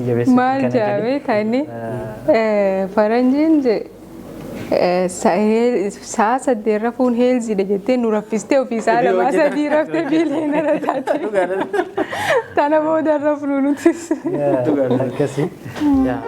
Jabeessu Maal kana jedhe. jaabee taani faranjiin sa'a 8 rafuun healthy dha jettee nu raffistee, ofii sa'a 2 3 raftee billionaire taate. Tana booda rafnu nutis. Akkasii. Yaa.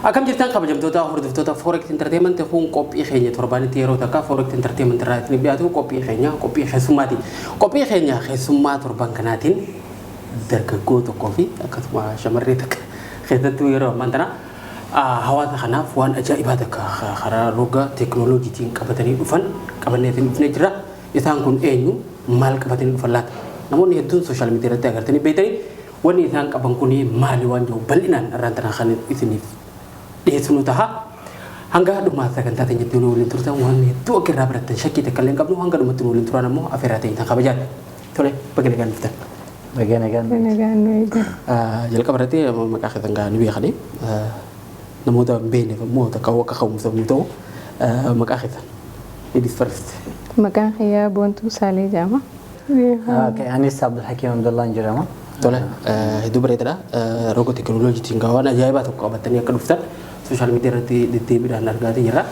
Akkam jirtan, kabajamtoota hordoftoota Forex Entertainment? Kun qophii keenya torbaanitti yeroo takka Forex Entertainment irraa isin dhiyaatu, qophii keenya qophii keessummaati. Qophii keenya keessummaa torban kanaatiin dargaggoo tokkoo fi akkasuma shamarree takka keessattuu yeroo ammaan tana hawaasa kanaaf waan ajaa'ibaa takka karaa roga teekinooloojiitiin qabatanii dhufan qabannee isin dhufnee jira. Isaan kun eenyu? Maal qabatanii dhufan laata? Namoonni hedduun social media irratti agartanii beektanii, wanni isaan qaban kun maali waan jiru bal'inaan irraan tana kan isiniif dhiyeessinu taha. Hanga dhumaa sagantaa teenyatti nu waliin turtan waan hedduu akka irraa barattan shakkii takka illee hin qabnu. Hanga dhumatti nu waliin turan ammoo afeerraa ta'e tan kabajaati. Tole, baga nagaan dhuftan. Baga nagaan. Nagaan nu eegan. Jalqaba irratti maqaa keessan gaa ni beekani. Namoota hin beekneef ammoo takka akka ka'umsa nu ta'u maqaa keessan. Ladies first. Maqaan kiyyaa Boontuu Saalee jedhama. Okay, anis Abdulhakiim Abdullaan jedhama. Tole, hedduu bareedaadha. Roga teekinooloojiitiin gaa waan ajaa'ibaa tokko qabatanii akka dhuftan social media irratti deddeebiidhaan argaatii jirra.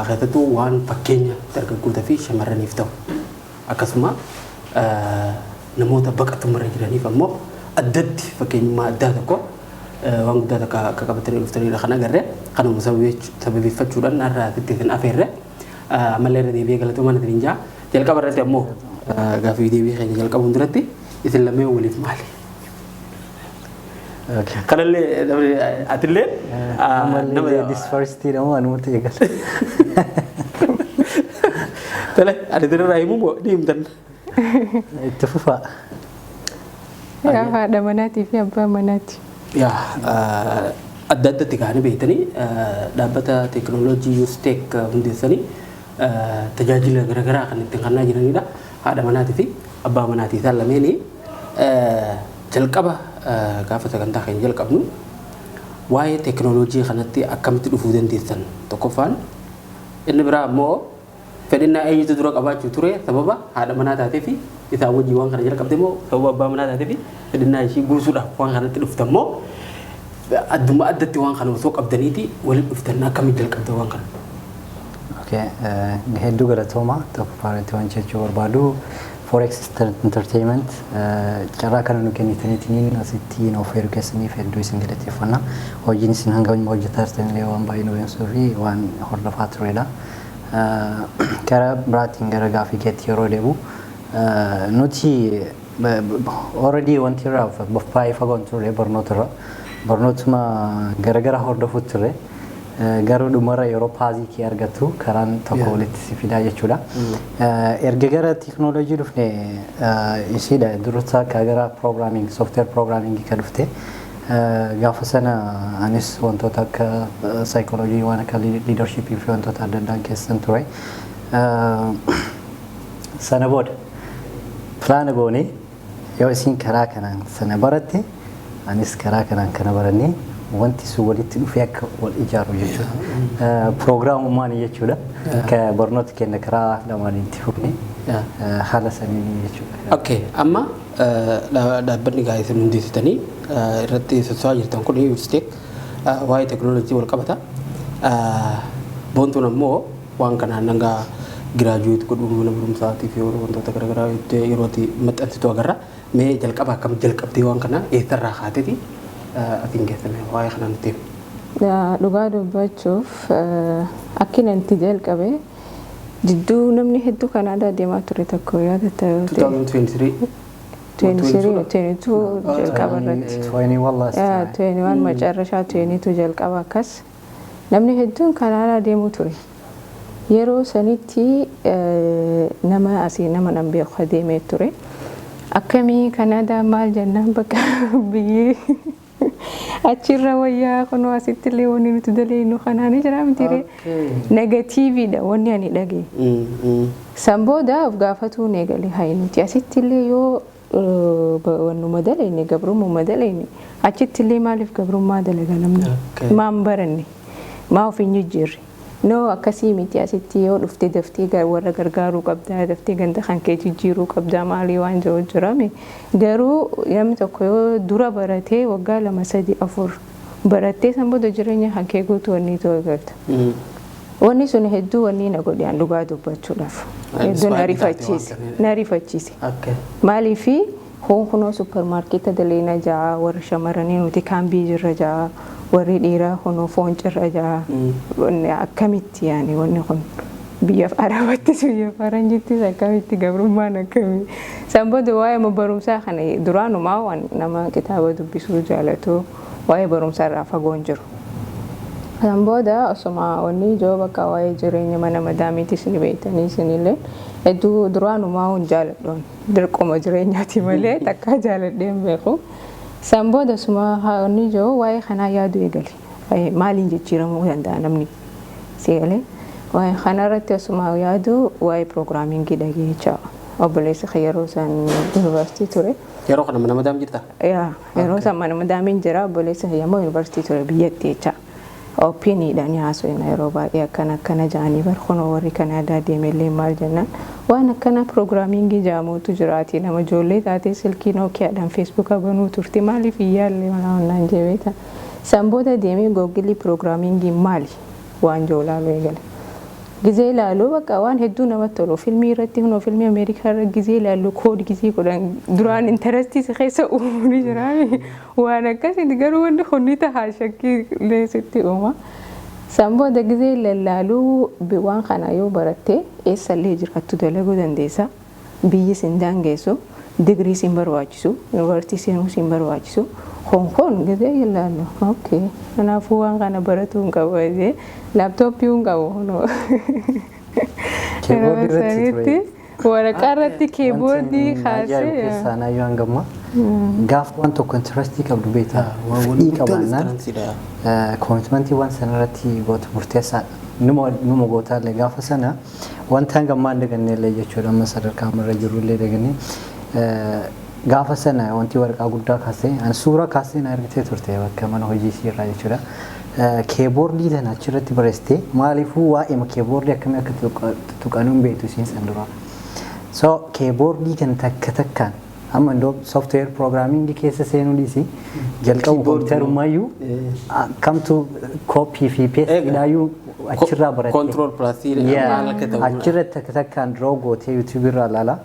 Keessattuu waan fakkeenya dargaggootaa fi shamarraniif ta'u. Akkasuma namoota baqattummaarra jiraniif ammoo addatti fakkeenyummaa addaa tokko waan guddaa takka akka qabatanii dhuftanidha kan agarre. Kanuma sababeeffachuudhaan har'a asitti isin afeerre. Ammallee irra deebi'ee galatoomaa isin jaa. Jalqaba irratti ammoo gaaffii deebii keenya jalqabuun duratti isin lameen waliif maali? Kanallee atillee Ammallee ladies first jedhamu anumatti eegala. Tole, ani dirraa himuu moo ni himtan? Itti fufaa. Yaa, haadha manaatii fi abbaa manaati. Yaa, adda addatti kaanii beektanii dhaabbata teekinooloojii Yuusiteek hundeessanii tajaajila garaagaraa kan ittiin kennaa jiranidha. Haadha manaatii fi abbaa manaatii isaan lameenii. Jalqaba gaafa sagantaa keenya jalqabnu waa'ee teekinooloojii kanatti akkamitti dhufuu dandeessan tokkoffaan, inni biraa ammoo fedhinnaa eenyutu dura qabaachuu ture? Sababa haadha manaa taatee fi isaan wajjin waan kana jalqabde moo, sababa abbaa manaa taatee fi fedhinnaa ishii guutuudhaaf waan kanatti dhuftan moo, adduma addatti waan kana osoo qabdaniiti walitti dhuftan, akkamitti jalqabde waan kana? Okay, hedduu galatooma. Tokkoffaa irratti waan jechuu barbaadu, Forex Entertainment carraa kana nu kennitaniitiin asitti nu affeeruu keessaniif hedduu isin galateeffanna. Hojiin isin hanga hojjetaa jirtan illee waan baay'ee nu beeksisuu fi waan hordofaa turedha. Karaa biraatiin gara gaafii keetti yeroo deebi'u, nuti already wanti irraa baay'ee fagoon turre barnoota irra. Barnootuma garagara hordofuu turre. Garuu dhumarra yeroo path kee argattu karaan tokko walitti si fidaa jechuudha. Erga gara teekinooloojii dhufne isiidha dursa akka gara programming, software programming ka dhufte. Gaafa sana anis wantoota akka saayikooloojii, waan akka leadership fi wantoota adda addaan keessan ture. Sana booda plan goonee, yoo isin karaa kanaan sana baratte, anis karaa kanaan kana barannee, wanti sun walitti dhufee akka wal ijaaru jechuudha. Piroogiraamummaan jechuudha. Ka barnoota keenya karaa lamaaniin itti fufne haala saniin jechuudha. Okay, amma dhaabbanni gaa isin hundeessitanii irratti socho'aa jirtan kun Yuusiteek waa'ee teekinooloojii wal qabata. Boontuun ammoo waan kanaan hanga graduate godhuu mana barumsaatii fi wantoota garaagaraa yeroo itti maxxansitu agarra. Mee jalqaba akkam jalqabdee, waan kana eessarraa kaateeti atiin geessame, waa'ee kana nutti himi. Dhugaa dubbachuuf, akkin itti jalqabe jidduu namni hedduu Kanaadaa deemaa ture tokko yaadatta yoo ta'e. 2023. 23, 22 jalqaba irratti. 21 last Yaa, time. 21 macarrashaa, 22 jalqaba akkas namni hedduun Kanaadaa deemuu ture. Yeroo sanitti nama asii nama nan beeku deemee ture. Akkamii Kanaadaa maal jennaan, bakka biyyi achirra wayyaa, kunoo asitti illee wanni nuti daleenu kanaa ni jira miti. Negative dha wanni ani dhagaye. San booda of gaafatuun eegale, hayi nuti asitti illee yoo Wannuma dalayne, gabrummaa dalayne. Achitti illee maaliif gabrummaa dalaga namni? Maan baranne? Maa of hin jijjiirre? No, akkasii miti, asitti yoo dhufte daftee warra gargaaruu qabdaa, daftee ganda kan kee jijjiiruu qabdaa, maalii waan jiru jirame. Garuu namni tokko yoo dura baratee, waggaa 2, 3, 4 barattee, san booda jireenya kan kee guutuu wanni ta'uu eegalta. Wanni sun hedduu wanni na godhe an dhugaa dubbachuudhaaf. Hedduu na rifachiise. Na rifachiise. Maaliifi kunoo supermarket daleena ja'a, warri shamarranii nuti kaambii jirra ja'a, warri dhiiraa kunoo foon cirra ja'a. Akkamitti yaani wanni kun biyya Arabattis biyya Faranjittis akkamitti gabrummaan akkamii? San booda waa'ee barumsaa kana duraanumaa waan nama kitaaba dubbisuu jaalatu, waa'ee barumsaa irraa fagoon jiru. San booda osuma wanni ijoo bakka waa'ee jireenya mana madaamiitis ni beektanii, isinillee hedduu duraanumaa hin jaaladhu, dirquma jireenyaati malee takkaa jaaladhee hin beeku. San booda osuma wanni ijoo waa'ee kanaa yaaduu eegale. Maaliin jijjiiramuu danda'a namni si galee? Waa'ee kanarratti osuma yaadu waa'ee programming dhagee jecha, obboleessi yeroo san yuunivarsiitii ture. Yeroo kana mana madaam jirta? Yaa, yeroo san mana madaamiin jira, obboleessi immoo yuunivarsiitii ture biyyatti jecha. Opiniidhaan haasofna yeroo baay'ee, akkana akkana ja'anii bar, kunoo warri Kanaadaa deemellee maal jennaan, waan akkana programming jedhamutu jiraati, nama ijoollee taatee silkii Nokiaadhaan Facebook banuu turte, maaliif hin yaalle naan jebeeta. San booda deemee Google programming maali waan jiru ilaaluu eegale. Gizee ilaalu bakka waan hedduu namatti tolu, filmii irratti, hunoo filmii Ameerikaa irra gizee ilaallu code gizee godhan duraan interest si keessa uumuu ni jira, waan akkasitti. Garuu wanni kun ni tahaa shakkii illee sitti uuma. San booda gizee lallaaluu waan kana yoo baratte eessallee jiraattu dalaguu dandeessa. Biyyi sin daangeessu, digirii sin barbaachisu, yuunivarsiitii seenuu sin barbaachisu. Kun gizee ilaallu, okay, kanaafuu waan kana baratuu hin qabu, laptop hin qabu kunoo. Keyboard irratti ture. Waraqaa irratti keyboard kaasee. Keessaa naayyoo hangamma. Gaafa waan tokko interest qabdu beektaa, fedhii qabaannaan commitment waan sana irratti gootu murteessaadha. Numa gootaallee gaafa sana wanta hangammaa hin daganne illee jechuudha, amma sadarkaa irra jiru illee daganne. Gaafa sana wanti waraqaa guddaa kaasee ani suuraa kaasee na argitee turte bakka mana hojii isii irraa jechuudha. Keyboard tana achirratti barreessitee, maaliifuu waa'ee keyboard akkamii akka tuqanuu hin beektu isiin san dura. So keyboard kan takka takkaan amma iddoo software programming keessa seenuu dhiisi, jalqabu kompiitarumaayyuu kamtu copy fi paste ilaayyuu achirraa baratte. Control plus maal akka ta'u. Achirratti takka takkaan draw gootee YouTube irraa ilaala.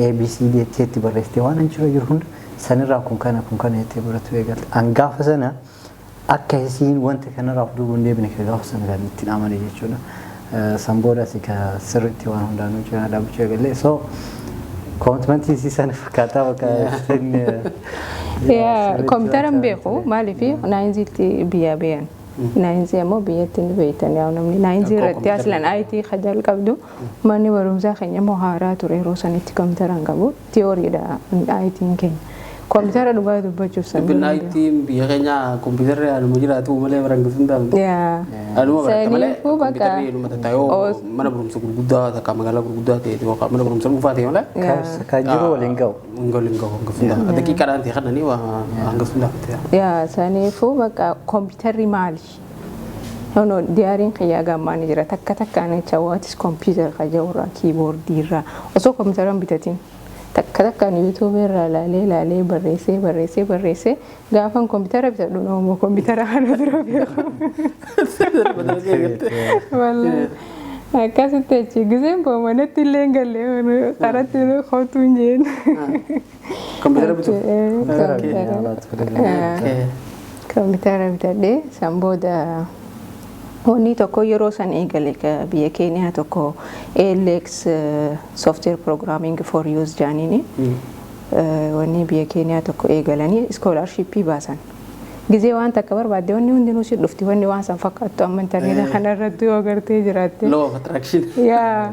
ABCD jettee itti barreessitee waan achirra jiru hunda sanirraa kun kana kun kana jettee baratu eegalte. An gaafa sana akka isiin wanta kanarraa of duuba hin deebine ka gaafa sana kan ittiin amane jechuudha. San boodas ka sirriitti waan hundaanuu cinaa dhaabbachuu eegalle. So commitment isii sana fakkaataa bakka Kompiitara hin beeku, maaliif ninetyitti biyyaa bayan. Ninety ammoo biyyatti ni beektan, yaa namni ninety irratti aslan IT kajal qabdu, manni barumsaa keenya immoo haaraa ture yeroo sanitti, kompiitara hin qabu, theorydha IT'n keenya. Kompiitara dhugaa dubbachuuf san. Dubbin IT'n biyya keenya kompiitarri anuma jiraatu malee barangisu hin taatu. Anuma baratta malee kompiitarri anuma tattaayoo mana barumsa gurguddaa takka magaalaa gurguddaa ta'e yookaan mana barumsa dhuunfaa ta'e malee. Kan jiru waliin ga'u. Waliin ga'u hanga hundaa. Daqiiqaadhaan ta'e kananii hanga hundaa. Yaa, saniifuu bakka kompiitarri maali? Hono diaryn kiyyaa gammaa ni jira, takka takkaan jecha, what is computer ka jedhurraa, keyboard irraa, osoo kompiitara hin bitatin takka takkaan YouTube irraa ilaalee ilaalee barreessee barreessee barreessee, gaafan kompiitara bitadhu noomoo kompiitara kana dura beeku. Akkasitti achi giseen boo manatti illee hin galle, karatti kootu hin jeen. Kompiitara bituuf. Kompiitara bitadhee san booda wanni tokko yeroo san eegale biyya Keeniyaa tokko ALX software programming for use jaaniini wanni biyya Keeniyaa tokko eegalanii scholarship baasan. Gizee waan takka barbaadde wanni hundinuu si dhufti, wanni waan san fakkaattu amma intarneeta kanarratti yoo agartee jiraatte. Law of attraction. Yaa.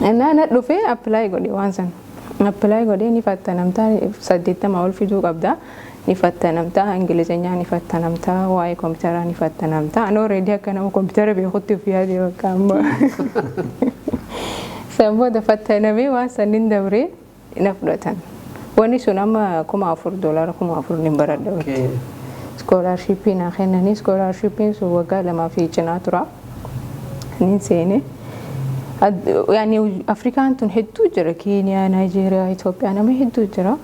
Innaa na dhufee apply godhe, waan san. Apply godhee ni fattanamtaa, 80 ol fiduu qabda. Ni fattanamtaa, Ingilizeenyaa ni fattanamtaa, waa'ee kompiitaraa ni fattanamtaa. Ani already akka nama kompiitara beekutti of yaade bakka amma. San booda fattanamee waan sanniin dabree na fudhatan. Wanni sun amma 4000 doolaara 4000 ni baradha. Scholarshipii naa kennanii, scholarshipiin sun waggaa 2 fi cinaa tura. Nin seene. Yaani Afrikaan tun hedduu jira, Keeniyaa, Naayijeeriyaa, Itoophiyaa, nama hedduu jira.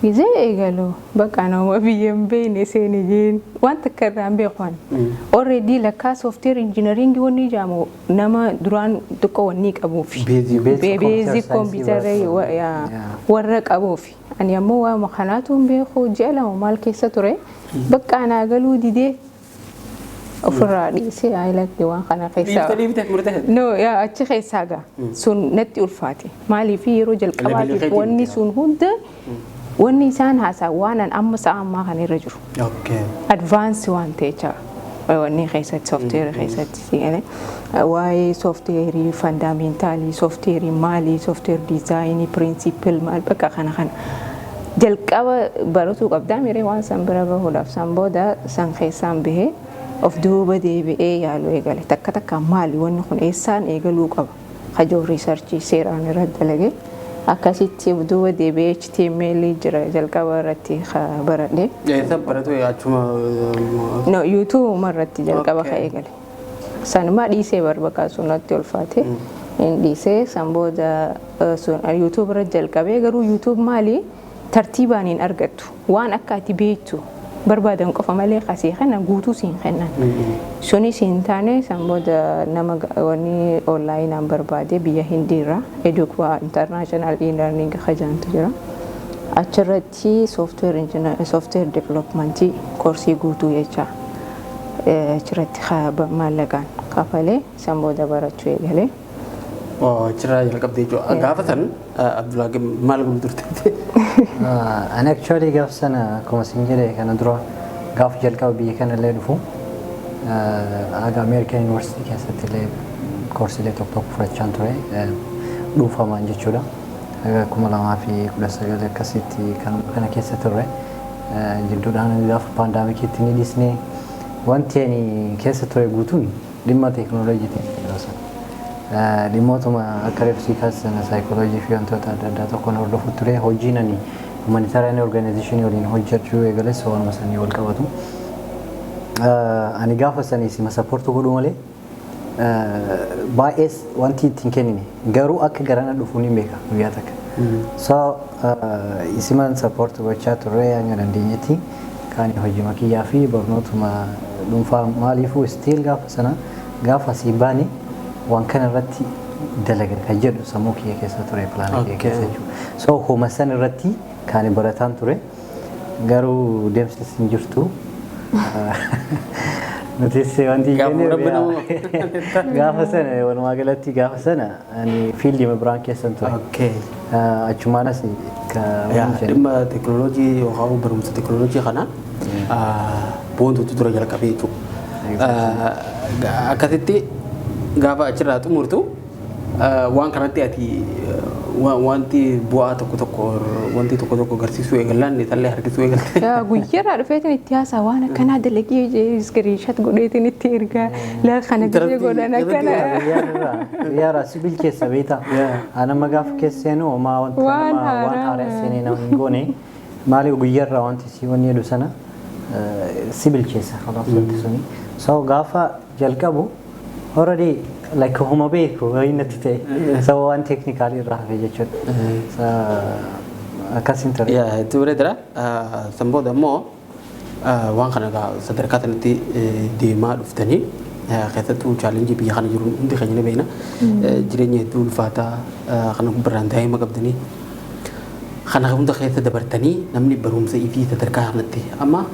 Gizee eegalu bakka nama biyya hin beekne seene jeen waan takka irraa hin beeku ani. Already lakkaa software engineering wanni jedhamu nama duraan xiqqoo wanni qabuufi. Basic Basic computer computer science. Warra qabuufi. Ani ammoo waama kanaatu hin beeku, ji'a 2 maal keessa ture. Bakka anaa galuu didee ofirraa dhiisee aayilatti waan kana keessaa. Dhiiftee dhiiftee murtee. No, yaa achi keessaa gaa sun natti ulfaate. Maaliif yeroo jalqabaatiif Levelii wanni sun hunda wanni isaan haasaa waan an amma sa'a ammaa kana irra jiru. Advance waan ta'e jecha wanni keessatti, software keessatti si galee waa'ee software fundamentalii, software maalii, software designii principle maal, bakka kana kana jalqaba baratuu qabdaa miree waan san bira bahuudhaaf. San booda san keessaan bahee of duuba deebi'ee yaaluu eegale, takka takka maali wanni kun, eessaan eegaluu qaba kajoo researchii seeraan irratti dalage. Akkasitti of duuba deebi'ee HTML jira jalqaba irratti baradhe. Eessa baratu, achuma? No, YouTube irratti jalqaba ka'ee gale. Sanumaa dhiisee barbaqaa sun natti ulfaate. Hin dhiisee. San booda sun YouTube irra jalqabee, garuu YouTube maali tartiibaan hin argattu. Waan akka ati beektu barbaadan qofa malee kasii kana guutuu siin kennan. Sunis hin taane. San booda nama wanni onlineaan barbaade, biyya Hindiirraa Eduqwa International e-learning kajaantu jira. Achirratti software engineer, software development koorsii guutuu jecha achirratti maallaqaan kafalee san booda barachuu eegalee. Achirraa jalqabdee jechuudha. Gaafa san Abdullahi maal godhu turte? Ani actually gaafa sana akkuma isin jedhe kana dura gaafa jalqaba biyya kana illee dhufu haga American University keessatti illee koorsiilee tokko tokko fudhachaan ture dhuunfamaan jechuudha. Haga 2019 akkasitti kana keessa turre. Jidduudhaan gaafa pandemiciitti ni dhiisnee, wanti ani keessa ture guutuun dhimma teekinooloojiitiin yeroo sana. Dhimmootuma akka reefsii kaasan saayikooloojii fi wantoota adda addaa tokkoon hordofu ture. Hojiin ani humanitarian organization waliin hojjechuu eegales waanuma sanii wal qabatu. Ani gaafa sanii sima supportuu godhuu malee baay'ees wanti ittiin kennine, garuu akka garana dhufuu ni beeka guyyaa takka. So isiman support gochaa turre hanga dandeenyetti, kaan hojii makiyyaa fi barnootuma dhuunfaa. Maaliifuu still gaafa sana gaafa asii baane waan kana irratti dalaga kan jedhu sammuu kiyya keessa ture, plana kiyya keessa jechuudha. So homa san irratti kan barataan ture, garuu deemsis hin jirtu. Nutis wanti jenne gaafa sana walumaa galatti gaafa sana ani fieldii biraan keessan ture. Achumaanas Dhimma teekinooloojii yookaan barumsa teekinooloojii kana boontuutu dura jalqabee jechuudha. Akkasitti gaafa achirraa xumurtu waan kanatti ati wanti bu'aa tokko tokko, wanti tokko tokko agarsiisuu eegallaan isallee harkisuu eegalte. Guyyaarraa dhufeetiin itti haasaa, waan akkanaa dalagee screenshot godheetiin itti ergaa, laa kana gisee godhan akkana. Guyyaarraa si bilcheessa beektaa. Anama gaafa keessa seenu homaa wanta Waan nama waan haaraa. haaraa seenee nama hin goone, maali guyyaarraa wanti si wanni jedhu sana si bilcheessa wanti suni. So gaafa jalqabu already like homa beeku wayii natti ta'e, sababa waan technicalii irraa hafe jechuudha. So akkasin ture. Yaa, hedduu bareedaadha. San booda immoo waan kana egaa sadarkaa sanatti deemaa dhuftanii, keessattuu challengeii biyya kana jiru hundi keenya ni beekna. Jireenya hedduu ulfaataa kana birraan daa'ima qabdanii kana hunda keessa dabartanii namni barumsa ifii sadarkaa kanatti amma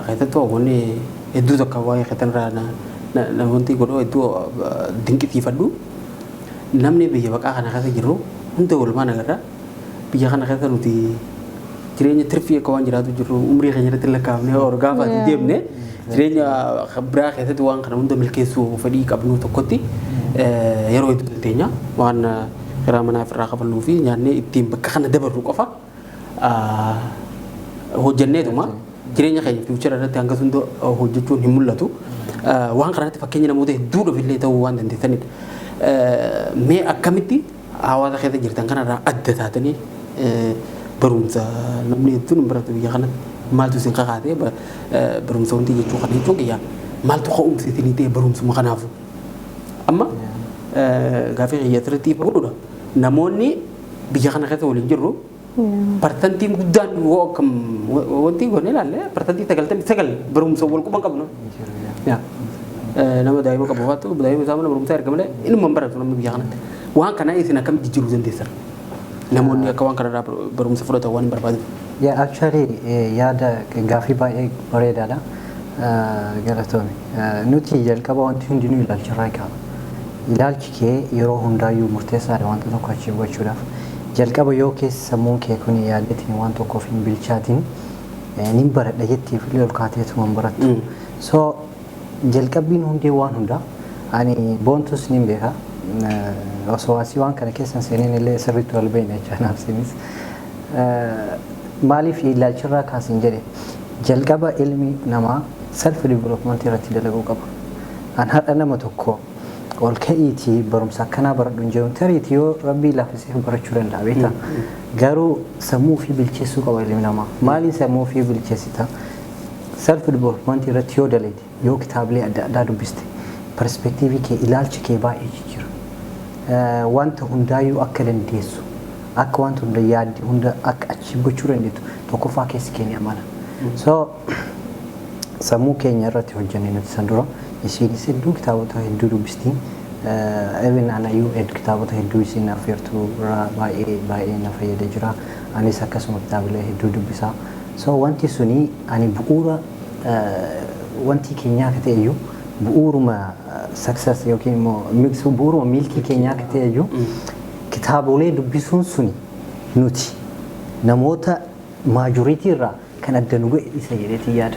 keessattuu wanni hedduu tokko waa'ee keessan irraa wanti godhuu hedduu dinqisiifadhu, namni biyya baqaa kana keessa jiru hunda walumaan agarra. Biyya kana keessa nuti jireenya tirfii akka waan jiraatu jirru umrii keenya irratti lakkaa'amnee or gaafa ati deemne jireenya biraa keessatti waan kana hunda milkeessuu fedhii qabnu tokkotti yeroo hedduu dandeenya waan kiraa manaa ofirraa kafaluu fi nyaannee ittiin bakka kana dabarru qofa hojjenneetuma jireenya keenya future irratti hanga hunda hojjechuun hin mul'atu. Waan kanatti fakkeenya namoota hedduudhaaf illee ta'uu waan dandeessanidha. Mee akkamitti hawaasa keessa jirtan kanarraa adda taatanii Barumsa namni hedduun hin baratu biyya kanatti. Maaltu isin kakaatee barumsa wanti jechuu kana jechuun kiyya maaltu ka'umsa isinii ta'e barumsuma kanaafu? Amma gaafii kiyya asirratti ifa godhudha. Namoonni biyya kana keessa waliin jirru parsantiin guddaan yoo akkam wanti goone ilaalle 99% barumsa wal quban qabnu. Nama daa'ima qabu faatu daa'ima isaa mana barumsaa erga malee inuma hin baratu namni biyya kanatti. Waan kana isin akkam jijjiiruu dandeessan? Namoonni akka waan kanarraa barumsa fudhatan waan hin barbaadu. Yeah, actually yaada gaafii baay'ee bareedaadha. Galatoomi. Nuti jalqaba wanti hundinuu ilaalcharraa qaba. Ilaalchi kee yeroo hundaayyuu murteessaadha wanta tokko achiif gochuudhaaf. Jalqaba yoo keessa sammuun kee kun yaadeetiin waan tokkoof hin bilchaatiin nin baradha jettiif illee ol kaateetuma hin barattu. So jalqabbiin hundee waan hundaa ani Boontus nin beeka. Osoo asii waan kana keessa hin seeniin illee sirriitti wal beekna jecha naaf sinis. Maaliif ilaalcharraa kaasin jedhe, jalqaba ilmi namaa self development irratti dalaguu qaba. An har'a nama tokko ol ka'iitii barumsa akkanaa baradhu hin jedhu, tariitii yoo Rabbii laaffisee barachuu danda'a beektaa. Garuu sammuu ofii bilcheessuu qaba ilmi namaa. Maaliin sammuu ofii bilcheessita? Self development irratti yoo dalagde, yoo kitaabilee adda addaa dubbiste, perspective kee, ilaalcha kee baay'ee jijjiira. Wanta hundaayyuu akka dandeessu, akka wanta hunda yaaddi hunda akka achiif gochuu dandeettu tokkoffaa keessi keenya amana. So sammuu keenya irratti hojjenne nuti san dura isiinis hedduu kitaabota hedduu dubbisti. Even anayyuu kitaabota hedduu isiin affeertu irraa baay'ee baay'ee na fayyadee jira. Anis akkasuma kitaabilee hedduu dubbisa. So wanti suni ani bu'uura wanti keenyaa akka ta'e iyyuu, bu'uuruma success yookiin immoo bu'uuruma milkii keenyaa akka ta'e iyyuu, kitaabolee dubbisuun suni nuti namoota majority irraa kan adda nu godhe isa jedheetii yaada.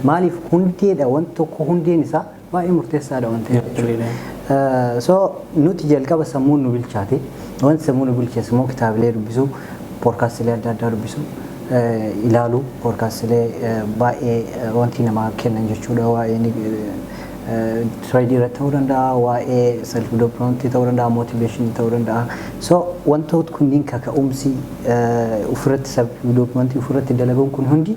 Maaliif hundeedha, wanti tokko hundeen isaa baay'ee murteessaadha waan ta'eef jechuudha. So nuti jalqaba sammuun nu bilchaate, wanti sammuu nu bilcheessu immoo kitaabilee dubbisuu, podcastilee adda addaa dubbisuu, ilaaluu, podcastilee baay'ee wanti namaa kennan jechuudha. Waa'ee trade irratti ta'uu danda'a, waa'ee self development ta'uu danda'a, motivation ta'uu danda'a. So wantoota kunniin kaka'umsi ofirratti self development ofirratti dalaguun kun hundi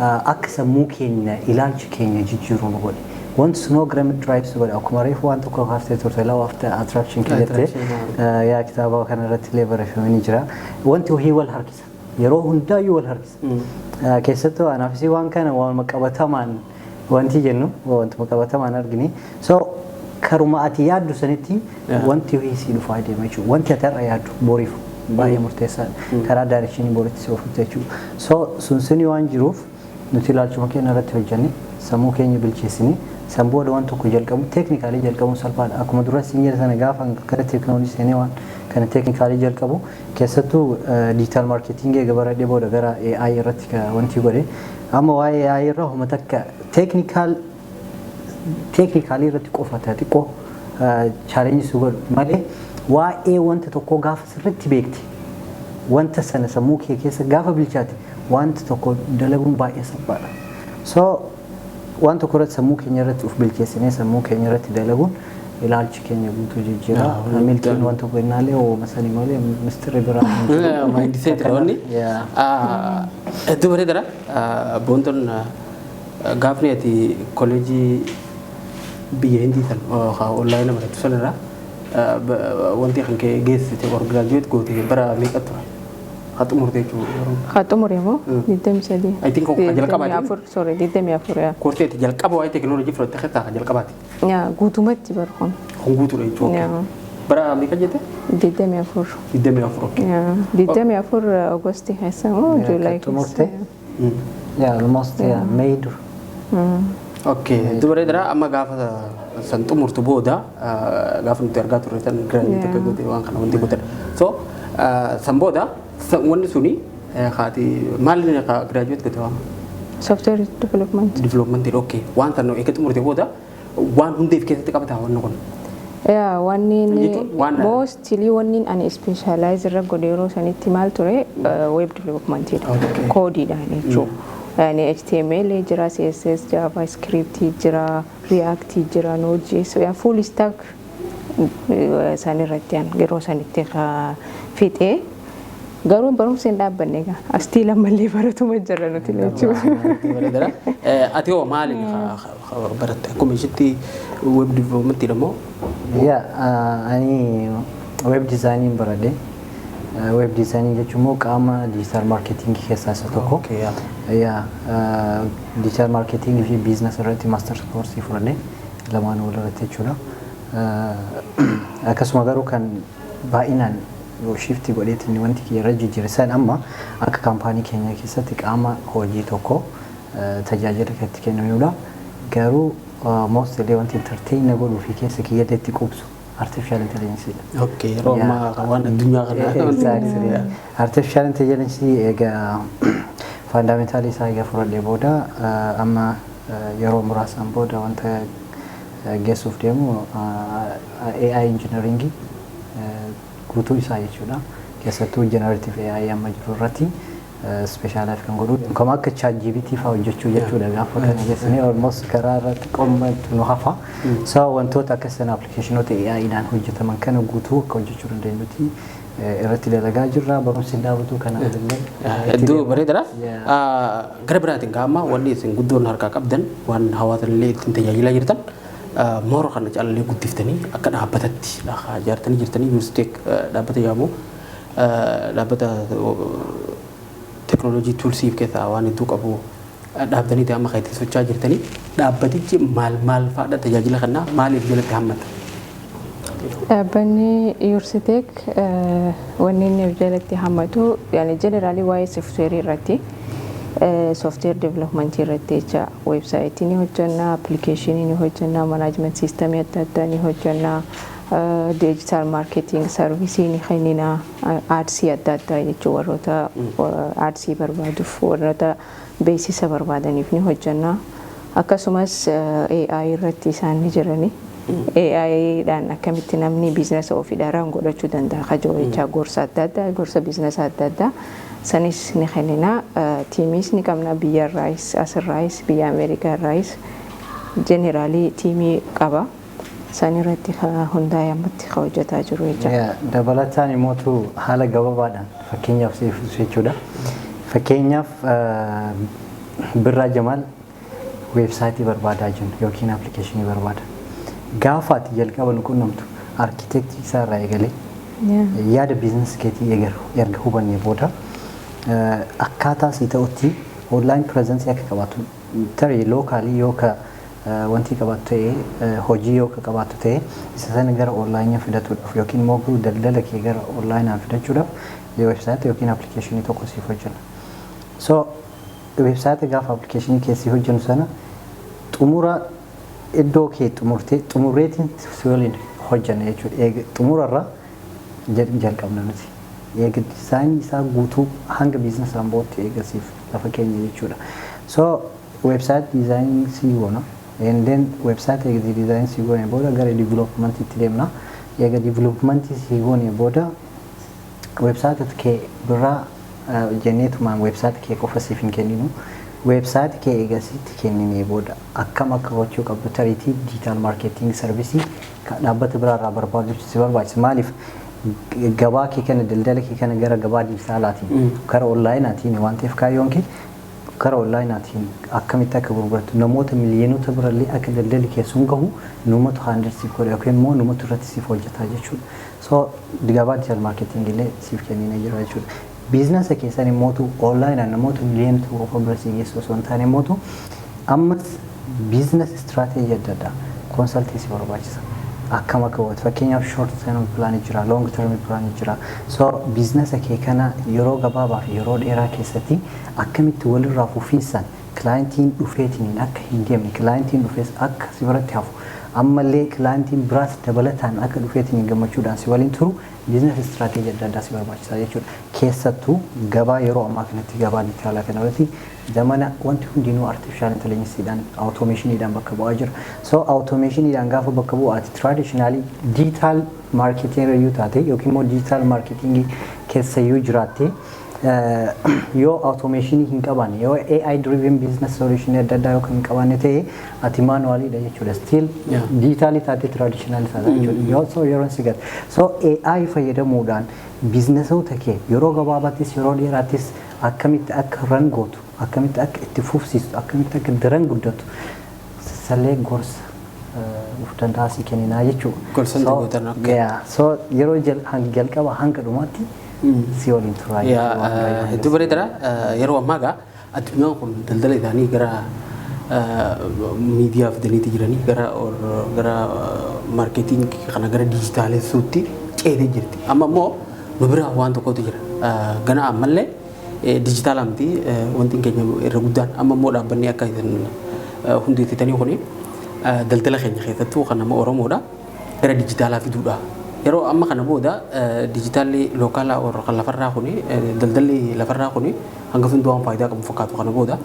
akka sammuu keenya ilaalcha keenya jijjiiruu nu godhe. Wanti sunoo gara drives godha. Akkuma reefu waan tokko kaaftee turte, law of attraction jettee, yaa kitaaba kana irratti illee barreeffamee ni jira. Wanti wahii wal harkisa. Yeroo hundaayyuu wal harkisa. Keessattuu anaafis waan kana waanuma qabatamaan wanti jennu wantuma qabatamaan argine. So karuma ati yaaddu sanitti wanti wahii sii dhufaa deema jechuudha. Wanti ati har'a yaaddu boriif baay'ee murteessaadha. Karaa direction boritti si oofute jechuudha. So sun suni waan jiruuf nuti ilaalchuma keenya irratti hojjenne, sammuu keenya bilcheessine, san booda waan tokko jalqabu, technically jalqabuun salphaadha. Akkuma dura siin jedhe sana, gaafa gara teekinooloojii seenee waan kana technically jalqabu, keessattuu digital marketing eega baradhee booda gara AI irratti wanti godhe, amma waa'ee AI irraa homa takka technically irratti qofa xiqqoo challenge su godhu malee, waa'ee wanta tokkoo gaafa sirriitti beekte, wanta sana sammuu kee keessa gaafa bilchaate, wanta tokko dalaguun baay'ee salphaadha. So waan tokko irratti sammuu keenya irratti of bilcheessinee sammuu keenya irratti dalaguun ilaalchi keenya guutuu jijjiira. Milkiin waan tokko innaallee ooma sanii malee mistirri biraa hin jiru. Mindset wanni. Hedduu bareedaadha. Boontoon, gaafni ati kolleejii biyya Hindii san online barattu sanirraa wanti kan kee geessite or graduate goote bara meeqa ture? Haa xumurte jechuudha. Haa xumure moo 23. I think kan jalqabaati. 24, sorry, 24 yaa. Koorsii ati jalqaba waa'ee teekinooloojii fudhatte keessaa kan jalqabaati. Yaa, guutumatti bara kun. Kun guutuudha jechuudha. Yaa. Bara meeqa jette? 24. 24. Yaa, 24 August keessa moo July Kan xumurte? keessa. Yeah, almost, yeah, May dura. Okay, hedduu bareedaadha. Amma gaafa san xumurtu booda gaafa nuti argaa turre san graduate akka goote waan kana wanti gootedha. So san booda wanni suni haati maal inni graduate goote waan? Software development. Development, okay. Waan san eega xumurte booda waan hundeef keessatti qabata wanni kun. Yaa, wanni Jechuun waan- mostly wanni ani specialize irra godhe yeroo sanitti maal ture, web development dha. Koodiidhaan jechuudha. Yani HTML jira, CSS, JavaScript jira, React jira, Node.js, yaa full stack san irratti an yeroo sanitti fixee. Garuu barumsa hin dhaabbanne egaa astii lammallee baratuma jirra nuti jechuudha. Ati hoo maaliin baratte? Akkuma ishitti web development moo? Yaa, ani web designing baradhe. Web designing jechuun immoo qaama digital marketing keessaa isa tokko. Yaa, digital marketing fi business irratti master course fudhadhe, lamaan wal irratti jechuudha. Akkasuma garuu kan baay'inaan shift godheetiin wanti kiyya irra jijjiirsan amma akka kaampaanii keenya keessatti qaama hojii tokko tajaajila kan itti kennamudha. Garuu mostly wanti entertain na godhuu fi keessa kiyyatti itti qubsu artificial intelligence dha. Okay, yeroo ammaa waan addunyaa kana. Exactly. Artificial intelligence egaa fundamental isaa egaa fudhadhee booda amma yeroo muraasaan booda wanta geessuuf deemu AI engineering guutuu isaa jechuudha. Keessattuu generative AI amma jiru irratti specialize kan godhu. Kama akka ChatGPT fa'aa hojjechuu jechuudha gaafa kana geessanii almost karaa irratti qommatu nu hafa. So wantoota akka sana applicationoota AI dhaan hojjetaman kana guutuu akka hojjechuu dandeenyuti irratti dalagaa jirra. Barumsi hin dhaabatu, kanaaf illee. Hedduu bareedaadha. Gara biraatiin qaama wanni isin guddoon harkaa qabdan, waan hawaasa illee ittiin tajaajilaa jirtan, moora kana caalallee guddiftanii akka dhaabbatatti ijaartanii jirtanii, Yuunivarsiitii dhaabbata jedhamu, dhaabbata teekinooloojii toolsiif keessaa waan hedduu qabu dhaabdanii amma kan ittiin socho'aa jirtanii, dhaabbatichi maal maal fa'aadha? Tajaajila kanaa maaliif jalatti hammata? Dhaabbanni Yuursiteek wanni inni of jalatti hammatu yani generally waa'ee softwareii irratti, software developmentii irratti jecha. Websiteii ni hojjenna, applicationii ni hojjenna, management systemii adda addaa ni hojjenna, digital marketing serviceii ni kennina, adsii adda addaa jechuun warroota adsii barbaaduuf, warroota beeksisa barbaadaniif ni hojjenna. Akkasumas AI irratti isaan ni jirani. AI dhaan akkamitti namni businessa ofii dharaan godhachuu danda'a kajoo jechaa, gorsa adda addaa, gorsa businessa adda addaa sanis ni kennina. Teamiis ni qabna, biyyarraayis asirraayis biyya Ameerikaa irraayis generally teamii qaba. San irratti hundaa'ee ammatti hojjetaa jiru jecha. Dabalataan immoo haala gabaabaadhaan fakkeenyaaf siif jechuudha. Fakkeenyaaf Birraa Jamaal websiteii barbaadaa jiru yookiin applicationii barbaada. Gaafa ati jalqaba nu qunnamtu architectii isaa irraa eegalee yaada business keetii erga hubannee booda akkaataa sii ta'utti online presenceii akka qabaatu, tarii localii yoo ka wanti qabaatu ta'e, hojii yoo ka qabaatu ta'e, isa sana gara onlineii fidatuudhaaf yookiin immoo daldala kee gara onlineaan fidachuudhaaf websiteii yookiin applicationii tokko siif hojjenna. So websiteii gaafa applicationii keessi hojjennu sana xumura iddoo kee xumurtee xumurreetiin si waliin hojjenna jechuudha. Eega xumurarra jalqabna nuti. Eega designii isaa guutuu hanga businessaan bootti eegasiif lafa keenya jechuudha. So website designii sii goona. And then website eega designii sii goone booda gara developmentiitti deemna. Eega developmentii sii goone booda website kee biraa jenneetumaan website kee qofa siif hin kenninu. Website kee eegasitti kenninee booda akkam akka gochuu qabdu, tariitii digital marketing serviceii dhaabbata biraarraa barbaadu si barbaachisa. Maaliif gabaa kee kana, daldala kee kana gara gabaa digitalaatiin, gara onlineaatiin waan ta'eef, kaayyoon kee gara onlineaatiin akkamitti akka gurgurattu, namoota miliyoonota birallee akka daldalli kee sun gahu numatu handle siif godha yookiin immoo numatu irratti siif hojjeta jechuudha. So gabaa digital marketing illee siif kenninee jira jechuudha. Businessa keessan immootu onlineaan namoota miliyoona tokko qofa bira si geessu osoo hin taane immootu ammas business strategy adda addaa consultii si barbaachisa. Akkam akka gootu, fakkeenyaaf short term plan jira, long term plan jira. So businessa kee kana yeroo gabaabaa fi yeroo dheeraa keessatti akkamitti walirraa fufiinsaan clientiin dhufeetiin akka hin deemne, clientiin dhufees akka si biratti hafu, ammallee clientiin biraas dabalataan akka dhufeetiin gammachuudhaan si waliin turu business strategy adda addaa si barbaachisa jechuudha. Keessattuu gabaa yeroo ammaa kanatti gabaa digitalaa kana irratti zamana wanti hundinuu artificial intelligenceedhaan, automationiidhaan bakka bu'aa jira. So automationiidhaan gaafa bakka bu'u, ati traditionally digital marketing iyyuu taate yookiin immoo digital marketing keessa iyyuu jiraatte Yoo automation hin qabaanne, yoo AI driven business solution adda addaa yoo kan hin qabaanne ta'e, ati manualiidha jechuudha. Still digitalii taate traditional taate jechuudha. Yoo so yeroon si gata. So AI fayyadamuudhaan businessoota kee yeroo gabaabaattis yeroo dheeraattis akkamitti akka run gootu, akkamitti akka itti fufsiistu, akkamitti akka daran guddatu sallee gorsa of danda'a si kenninaa jechuudha. Gorsa So, gootan akka. Yeah. So yeroo jalqaba hanga dhumaatti si waliin turaa jechuudha. Hedduu bareedaadha. Yeroo ammaa egaa addunyaan kun daldala isaanii gara miidiyaa fidaniiti jiranii, gara marketing kana gara dijitaalessuutti ceetee jirti. Amma immoo nu bira waan tokkotu jira. Gana ammallee dijitaala miti wanti keenya irra guddaan. Amma immoo dhaabbanni akka isin hundeessitanii kuni daldala keenya keessattuu kan nama Oromoodha gara dijitaalaa fiduudha. Yeroo amma kana booda dijitaalli localaa warra kan lafarraa kuni, daldalli lafarraa kuni hanga hunduu waan faayidaa qabu fakkaatu. Kana booda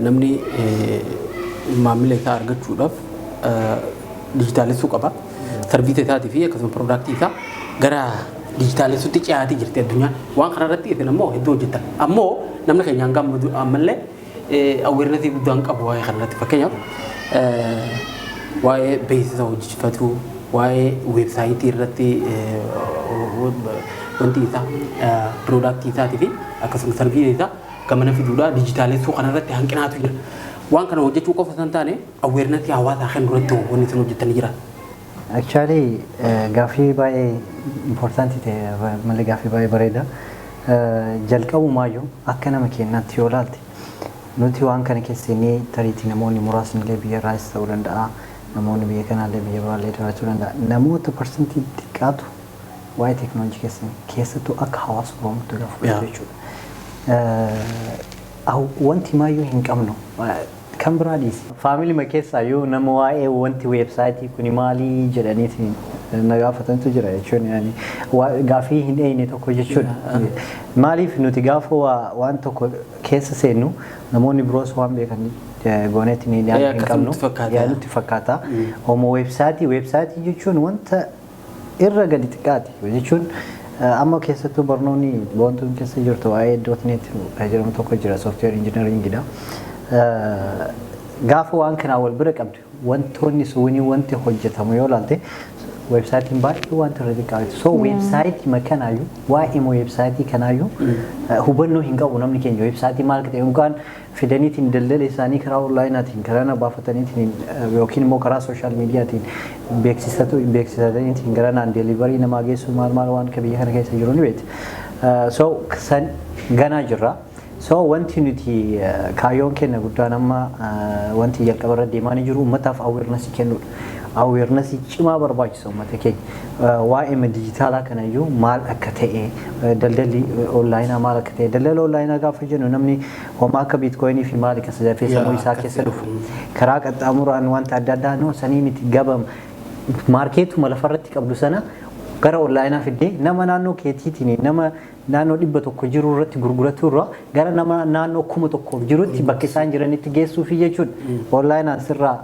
namni maamila isaa argachuudhaaf dijitaalessuu qaba. Service isaatii fi akkasuma productii isaa gara dijitaalessuutti ciyaatii jirti addunyaan. Waan kana irratti isin ammoo hedduu hojjettan. Ammoo namni keenya hanga ammallee awarenessii guddaan qabu waa'ee kana irratti. Fakkeenyaaf waa'ee beeksisa hojjechiifachuu, waa'ee websiteii irratti wanti isaa productii isaatii fi akkasuma service isaa gamana fiduudha dijitaalessuu kana irratti hanqinaatu jira. Waan kana hojjechuu qofa osoo hin taane, awarenessii hawaasaa kan duratti wanni isin hojjettanii jira. Actually, gaaffii baay'ee importantii ta'e malee gaaffii baay'ee bareeda. Jalqabumaayyuu akka nama keenyaatti yoo ilaalte, nuti waan kana keessa seennee tariitii namoonni muraasni illee biyya irraas ta'uu danda'a. Namoonni biyya kanaallee biyya biraallee jiraachuu danda'a. Namoota percentii xiqqaatu waa'ee teekinooloojii keessa, keessattuu akka hawaasa Oromootti gaafa fudhatu jechuudha. Wanti maayyuu hin qabnu kan biraa dhiisi. Family keessaa yoo nama waa'ee wanti websiteii kuni maalii jedhaniiti na gaafatantu jira jechuun, yaani gaaffii hin eeyne tokko jechuudha. Maaliif nuti gaafa waan tokko keessa seennu namoonni biroos waan beekan gooneetti ni hin qabnu. Nutti fakkaata. Yaa, nutti fakkaata. Homo websiteii jechuun wanta irra gadi xiqqaati jechuun, amma keessattuu barnoonni Boontuun keessa jirtu waa'ee .NET kan jedhamu tokko jira, software engineeringidha. Gaafa waan kanaa wal bira qabdu, wantoonni suunii wanti hojjetamu yoo ilaalte, websiteiin baay'ee wanta irra xiqqaati. So websiteii kanaayyuu, waa'ee websiteii kanaayyuu hubannoo hin qabu namni keenya. Websiteii maal akka ta'e yookaan fidaniitiin daldala isaanii karaa onlineaatiin karaa na baafataniitiin yookiin immoo karaa social mediaatiin beeksisataniitiin gara naan delivery namaa geessu maal maal waan akka biyya kana keessa jiru ni beekti. So san ganaa jirra. So wanti nuti kaayyoon keenya guddaan amma wanti jalqaba irra deemaa ni jiru uummataaf awarenessii kennuudha. Awarenessii cimaa barbaachisa uummata keenya. Waa'ee dijitaalaa kanayyuu maal akka ta'e, daldalli onlineaa maal akka ta'e, daldala onlineaa gaafa jennu namni homaa akka bitcoinii fi maali keessa dafee sammuu isaa keessa dhufu. Karaa qaxxaamuraan wanta adda addaa noo sanii miti, gabam marketuma lafarratti qabdu sana gara onlineaa fiddee nama naannoo keetiitiin nama naannoo 100 jiru irratti gurguratu irra gara nama naannoo 1000 jirutti bakka isaan jiranitti geessuufi jechuudha. Onlineaan sirraa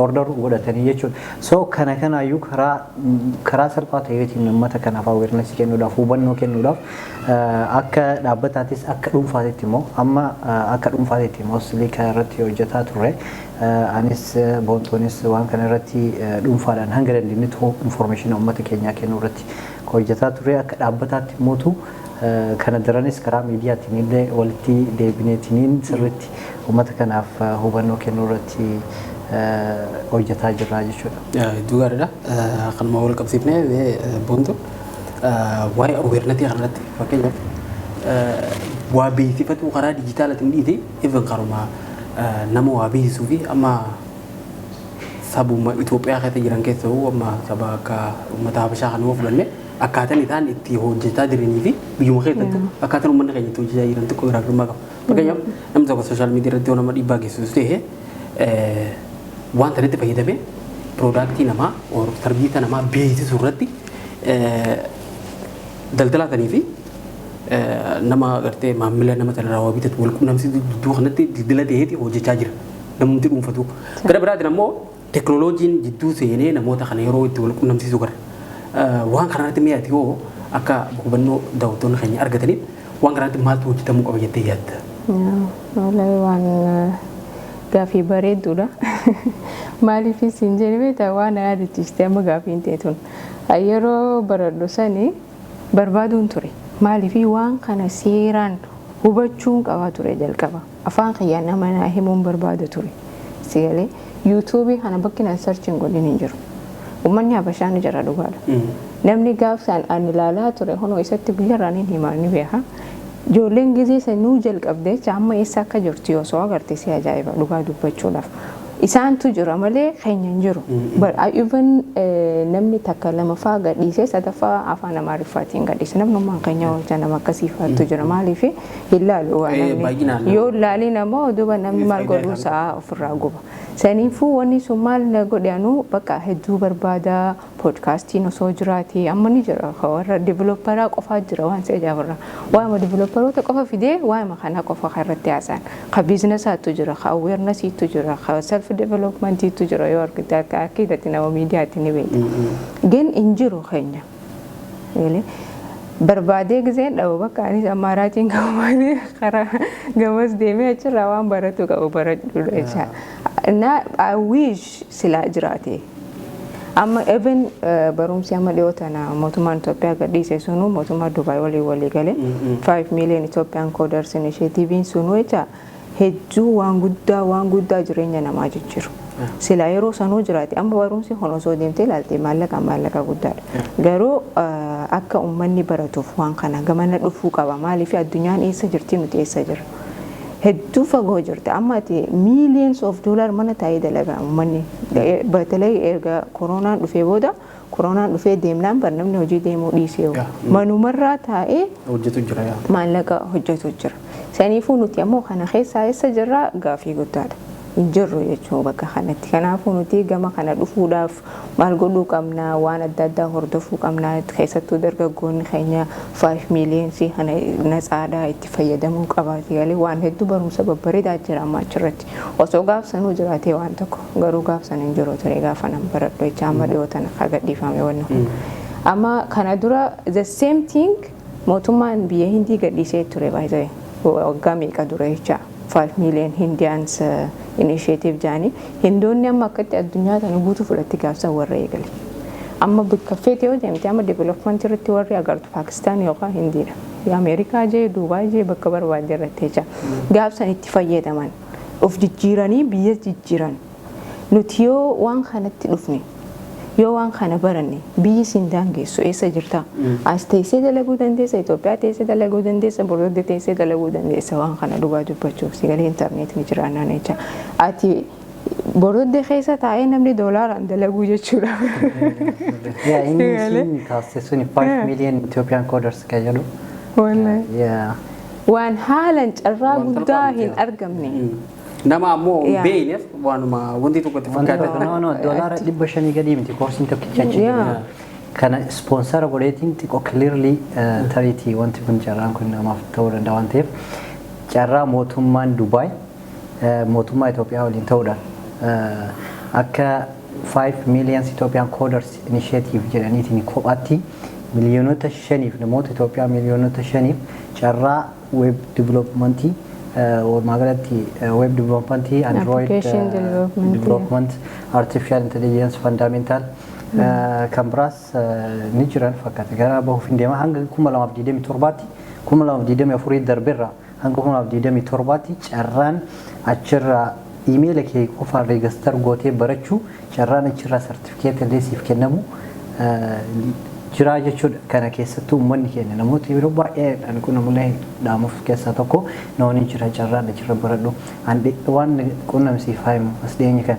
order godhatanii jechuudha. So kana kanaayyuu karaa salphaa ta'eetiin uummata kanaaf awareness kennuudhaaf, hubannoo kennuudhaaf, akka dhaabbataatis akka dhuunfaatitti immoo, amma akka dhuunfaatitti mostly kan irratti hojjetaa turre, anis Boontoonis waan kana irratti dhuunfaadhaan hanga dandeenyetti information uummata keenyaa kennuu irratti hojjetaa turre. Akka dhaabbataatti mootu kana daranis karaa miidiyaatiin illee walitti deebineetiniin sirriitti uummata kanaaf hubannoo kennuu irratti hojjetaa jirra jechuudha. Hedduu gaariidha. Kanuma wal qabsiifnee, Boontu, waa'ee awarenessii kanarratti, fakkeenyaaf waa beeksifatu karaa dijitaalaatiin dhiite, even karuma nama waa beeksisuu fi amma sabuma Itoophiyaa keessa jiran keessa amma saba akka uummata Habashaa kan yoo fudhanne, akkaataan isaan itti hojjetaa jiranii fi biyyuma keessatti akkaataan uummanni keenya itti hojjetaa jiran xiqqoo garaagarummaa qaba. Fakkeenyaaf namni tokko social media irratti yoo nama dhiibbaa geessisu ta'e, waan sanatti fayyadamee productii namaa service namaa beeksisuu irratti daldalaa sanii fi nama gartee maamila nama sanarraa waa bitatu wal quunnamsiisuu gidduu kanatti daldala ta'eeti hojjechaa jira. Namni dhuunfatu. Gara biraatiin ammoo teknooloojiin jidduu seenee namoota kana yeroo itti wal quunnamsiisu gara. Waan kanarratti mi'aati yoo akka hubannoo daawwattoonni keenya argataniif Waan kanatti maaltu hojjetamuu qaba jettee yaadda? Wallahi, waan gaafii bareedduudha. Maaliif isin jedhe beektaa? Waan na yaadachiiste amma gaafiin ta'e tun. Yeroo baradhu sani barbaaduun ture. Maaliif? Waan kana seeraan hubachuun qabaa ture jalqaba. Afaan kiyyaa nama naa himuun barbaada ture. Sigalee YouTubeii kana bakki nan searchiin godhin hin jiru. Uummanni Habashaa ni jira, dhugaadha. Namni gaafsaan ani ilaalaa ture honoo isatti guyyarraan hin himaa, ni beeka. Ijoolleen gizee sanuu jalqabdee jecha amma eessa akka jirtu yoo osoo agarte si ajaa'iba, dhugaa dubbachuudhaaf. Isaantu jira malee keenya hin jiru. But even namni takka lama faa gadhiisee, sadaffaa afaan Amaariffaatiin gadhiise. Namnummaan keenya hojja nama akkasii faatu jira. Maaliif hin laalu waan namni Baay'inaan. Yoo laaliin ammoo duuba namni maal Faayidaa godhuu isaan sa'a ofirraa guba. Saniifuu wanni sun maal na godhe? Anuu bakka hedduu barbaada. Podcastiin osoo jiraate amma ni jira, warra developeraa qofaa jira. Waan si ajaa'ibirra waa'ima developeroota qofa fidee waa'ima kana qofa kan irratti haasa'an, ka businessaatu jira, ka awarenessiitu jira, ka self developmentiitu jira. Yoo argite akka akkiidatti nama miidiyaatti ni beekta. Gin hin jiru keenya. Barbaadee giseen dhabu bakka anis ammaaraatiin qabu malee karaa gamas deemee achirraa waan baratu qabu baradhuudha jecha. Na I wish silaa jiraate. Amma even barumsi amma dhiyoo tana mootummaan Itoophiyaa gadhiise sunu mootummaa Dubaay waliin walii galee 5 million Ethiopian Coders Initiative sunu jecha hedduu waan guddaa, waan guddaa jireenya namaa jijjiiru. Silaa yeroo sanuu jiraate amma barumsi kun osoo deemtee ilaalte maallaqa maallaqa guddaadha. Garuu akka uummanni baratuuf waan kana gamana dhufuu qaba. Maaliif? Addunyaan eessa jirti, nuti eessa jirra? Hedduu fagoo jirti. Amma ati millions of dollar mana taa'ee dalagaa uummanni. Batalay erga koronaan dhufee booda, koronaan dhufee deemnaan bar namni hojii deemuu dhiisee manumarraa taa'ee hojjetu jira yaa. Maallaqa hojjetu jira. Saniifuu nuti ammoo kana keessaa eessa jirra? Gaafii guddaadha. Hin jirru jechuun bakka kanatti. Kanaafuu nuti gama kana dhufuudhaaf maal godhuu qabna? Waan adda addaa hordofuu qabna. Keessattuu dargaggoonni keenya 5 millionsii kana natsaadhaa itti fayyadamuu qabaati. Galee waan hedduu barumsa babbareedaa jira amma achirratti. Osoo gaafsanuu jiraatee waan tokko, garuu gaafsan hin jiru ture gaafa nan baradhu jecha. Amma dhiyoo tana akka gadhiifame wanni kun. Amma kana dura the same thing mootummaan biyya Hindii gadhiisee ture baay'ee waggaa meeqa dura jecha. 5 million Indians initiative jaanii Hindoonni amma akkatti addunyaa tana guutuu fudhatti gaafsan warra eegale. Amma bakka feete yoo deemte amma development irratti warri agartu Paakistaan yookaan Hindiidha. Ameerikaa jee, Duubaay jee, bakka barbaadde irratti jecha. Gaafsan itti fayyadaman of jijjiiranii biyya jijjiiran. Nuti yoo waan kanatti dhufne, yoo waan kana baranne, biyyi siin daangeessu. Eessa jirta? As teessee dalaguu dandeessa, Itoophiyaa teessee dalaguu dandeessa, Bordoddee teessee dalaguu dandeessa. Waan kana dhugaa dubbachuuf sigalee intarneetiin jiraannaan jecha. Ati Bordoddee keessa taa'ee namni doolaaraan dalaguu jechuudha. Yeah, inni isin kaastee suni 5 million Ethiopian coders kan jedhu. Wallahi. Waan haalan carraa Waan guddaa salphaa miti. hin argamne. Nama ammoo hin beekneef waanuma wanti tokko itti Wanti fakkaata. tokko, no, $500 gadii miti koorsiin tokkicha achi jiru. Kana sponsor godheetiin xiqqoo clearly tariitii wanti kun carraan kun namaaf ta'uu danda'a waan ta'eef, carraa mootummaan Dubaay mootummaa Itoophiyaa waliin ta'uudhaan akka 5 million Ethiopian Coders Initiative jedhaniitiin kophaatti 5 miliyoonota, namoota Itoophiyaa 5 miliyoonota carraa web developmentii, walumaa galatti web developmentii, Android Application development, development, artificial intelligence fundamental, kan biraas ni jiran fakkaata. Gara bahuuf hin deema hanga 2027tti, 2024 darbeerra hanga 2027tti carraan achirraa iimeela kee qofaan register gootee barachuu, carraan achirraa sartifikeeta illee siif kennamu jira jechuudha. Kana keessattuu uummanni keenya namoota yeroo baay'ee ani kun namoonni dhaamuuf keessaa tokko namoonni jira carraan achirra baradhu. Waan qunnamsiif himu as dhiyeenya kana.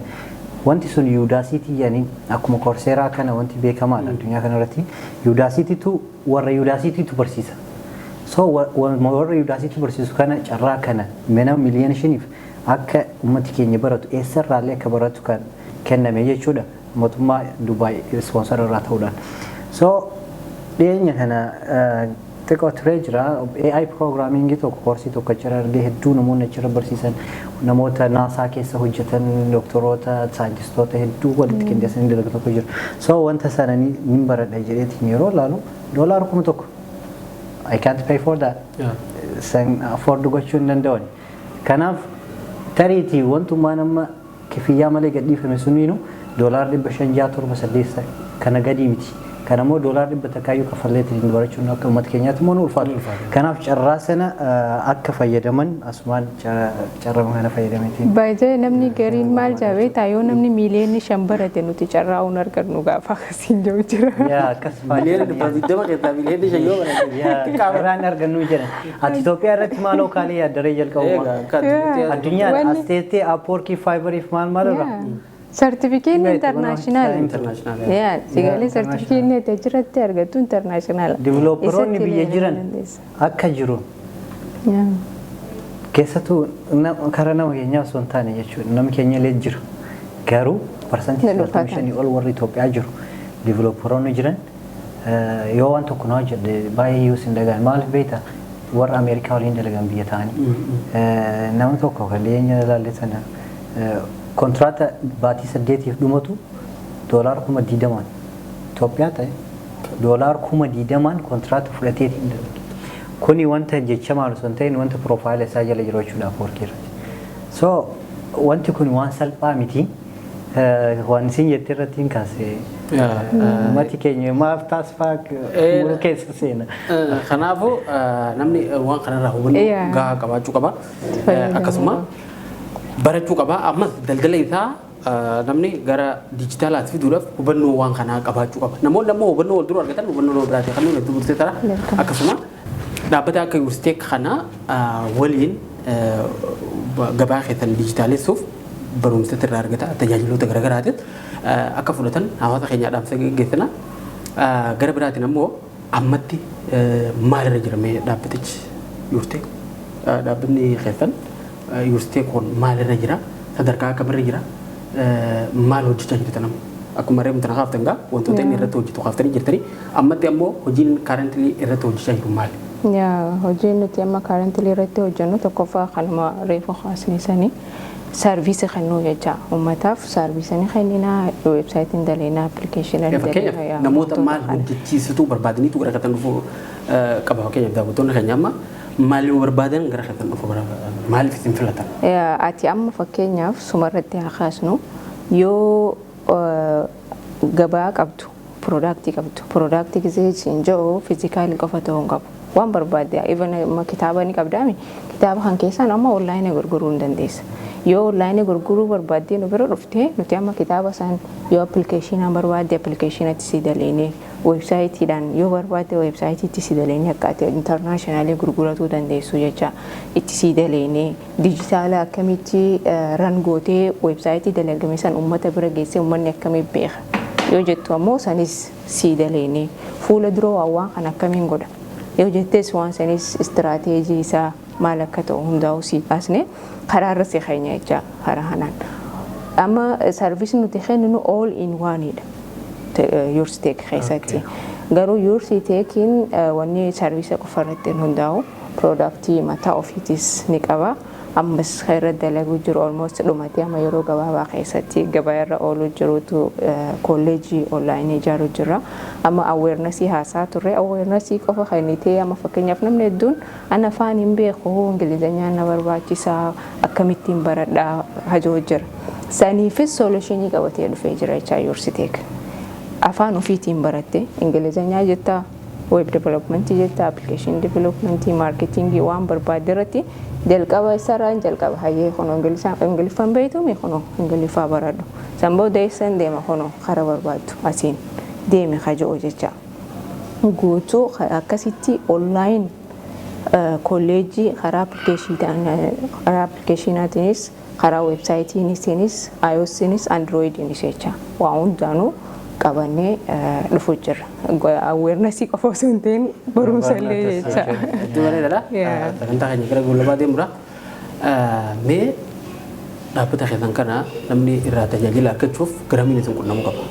Wanti sun Udacity jedhanii akkuma Coursera kana wanti beekamaadha addunyaa kana irratti. Udacitytu, warra Udacitytu barsiisa. So warra Udacity barsiisu kana carraa kana mana 5 miliyoona akka uummati keenya baratu, eessarraallee akka baratu kan kenname jechuudha, mootummaa Dubaay sponsor irraa ta'uudhaan. So dhiyeenya kana xiqqoo turee jira, AI programming tokko koorsii tokko achirra argee, hedduu namoonni achirra barsiisan namoota NASA keessa hojjetan, doktoroota, saayintistoota hedduu walitti qindeessanii dalagu tokko jira. So wanta sana ni baradha jedheetiin yeroo ilaalu $1,000. I can't pay for that. San afford gochuu hin danda'an. Kanaaf tariitii wantummaan amma kifiyyaa malee gadhiifame suniinu $567 kana gadii miti. Kana immoo $100 kafalleetiin barachuun akka uummata keenyaatti immoo nu ulfaatu. Kanaaf carraa sana akka fayyadaman asumaan carraa kana fayyadameetiin. Baay'ee namni gariin maal jaabeetaa, yoo namni 5 miiliyoona barate nuti carraa hin argannu gaafa akkasiin jiru jira. Yaa, akkas. 120 miiliyoona keessaa 5 miiliyoona yoo barate. Carraan argannu jedhan. Ati Itoophiyaa irratti maaloo kaalee yaaddaree jalqabuma. Addunyaan as teettee Upworkii, Fiverriif maal maal irra. Sartifikeetni international. International. Yaa, sigaalee sartifikeetni ati achirratti argattu international. Developeroonni biyya jiran akka jiru keessattuu karaa nama keenyaa osoo hin taane jechuudha. Namni keenya illee jira. Garuu 95% ol warri Itoophiyaa jiru. Developeroonni jiran yoo waan tokko na hojjedhe baay'ee yoo sin dhagaan, maaliif beektaa, warra Ameerikaa waliin dalagan biyya ta'anii. Nama tokko kan dhiyeenya ilaalle sana kontraata baatii 8f dhumatu $20,000n Itoophiyaa ta'e $20,000n kontraata fudhateetiin dalage. Kuni wanta jecha maal osoo hin ta'in wanta profile isaa jala jiru jechuudha Upworkii irratti. So wanti kun waan salphaa miti. Waan isin jette irratti hin kaase. Uummati keenya maaf taasifaa muruu keessa seena. Kanaafuu namni waan kanarraa hubannoo gahaa qabaachuu qaba. Akkasuma barachuu qaba. Ammas daldala isaa namni gara dijitaalaatti fiduudhaaf hubannoo waan kanaa qabaachuu qaba. Namoonni ammoo hubannoo wal dura argatan hubannoo biraati kan nuti dubbiste tara. Akkasuma dhaabbata akka YoursTech kana waliin gabaa keessan dijitaalessuuf barumsa irraa argata, tajaajiloota garaagaraatiin akka fudhatan hawaasa keenya dhaamsa geggeessina. Gara biraatiin ammoo ammatti maalirra jira mee dhaabbatichi YoursTech, dhaabbanni keessan YoursTech kun maalirra jira, sadarkaa akkamirra jira, maal hojjechaa jirtan amma? Akkuma reefu tana kaaftan gaa wantoota inni irratti hojjetu kaaftanii jirtanii, ammatti ammoo hojiin currently irratti hojjechaa jiru maali? Yaa, hojiin nuti amma currently irratti hojjennu tokkoffaa kanuma reefu kaasne service kennuu jecha uummataaf service ni kenninaa, websiteiin daleenaa, applicationa. Fakkeenyaaf namoota maal hojjechiisituu barbaadaniitu gara keessan dhufuu qaba? Fakkeenyaaf daawwattoonni keenya amma maal yoo barbaadan gara keessan dhufuu barbaadan, maaliif isin filatan? Ati amma fakkeenyaaf sumarratti haa kaasnu, yoo gabaa qabdu, productii qabdu, productii gisee siin jedhu physicalii qofa ta'uu hin qabu. Waan barbaadde, even kitaaba ni qabdaami, kitaaba kan keessaan amma onlineii gurguruu hin dandeessa. Yoo onlineii gurguruu barbaaddee nu bira dhuftee, nuti amma kitaaba san yoo applicationa barbaadde applicationatti si daleenee, websiteiidhaan yoo barbaadde websiteiitti si daleenee, akka ati internationalii gurguratuu dandeessu jecha itti si daleenee, dijitaala akkamitti ran gootee websiteii dalagame san uummata bira geessee uummanni akkamitti beeka yoo jettu ammoo sanis si daleenee, fuula dura waan kan akkamiin godha yoo jettes waan sanis strategy isaa maal akka ta'u hundaa'u si baasne karaa irra si keenya jecha karaa kanaan. Amma serviceni nuti kenninu all in oneidha YoursTech keessatti. Garuu YoursTechiin wanni service qofa irratti hin hundaa'u, productii mataa ofiitis ni qaba. Ammas irra dalaguu jiru almost dhumatee amma yeroo gabaabaa keessatti gabaa irra ooluu jirutu kolleejii onlineii ijaaruu jira. Amma awarenessii haasaa turre, awarenessii qofa kennitee amma fakkeenyaaf namni hedduun ana afaan hin beeku, ingilizanyaan na barbaachisaa, akkamittiin baradhaa hajoo jira. Saniifis solutionii qabatee dhufee jira jechaa YoursTech. Afaan ofiitiin baratte, ingilizanyaa jettaa, web development jettaa, application development, marketing, waan barbaadde irratti jalqaba isarraan jalqaba. Hayyee, kunoo ingiliffaan beektuumi, kunoo ingiliffaa baradhu, san booda eessan deema, kunoo kara barbaaddu asiin deeme kaja'u jecha guutuu akkasitti online kolleejjii karaa applicationaatiinis, karaa websiteiinis, iOSinis, Androidiinis jecha waa hundaanuu qabannee dhufuu jirra. Awarenessii qofa osoo hin ta'in barumsa illee jecha. Hedduu bareedaadha. Sagantaa keenya gara goolabaa deemudha. Mee dhaabbata keessan kana namni irraa tajaajila argachuuf garamiin isin qunnamuu qaba?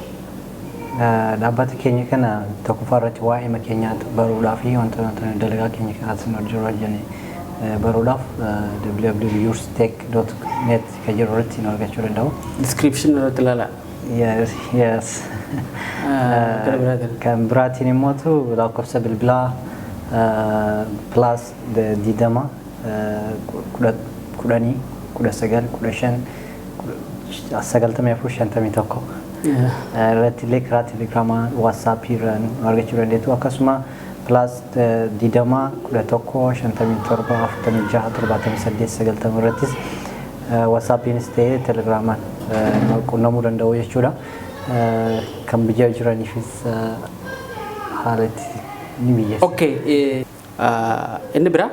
Dhaabbata keenya kana tokkoffaa irratti waa'ee keenyaa baruudhaaf fi wanta dalagaa keenya kanaatiin hojii hojjenne baruudhaaf www.yourstech.net kan jedhu irratti nu argachuu danda'u. Description irratti ilaalaa. Yes. Gara biraatiin. Kan biraatiin immoo lakkoofsa bilbilaa +20 10 19 15 94 51 irratti illee karaa Telegiraamaa, WhatsAppii irraan argachuu dandeettu. Akkasuma +20 11 57 46 78 90 irrattis WhatsAppiinis ta'ee Telegiraamaan qunnamuu danda'u jechuudha. Kan biyya jiraniifis haala itti ni mijeessa. Okay, inni biraa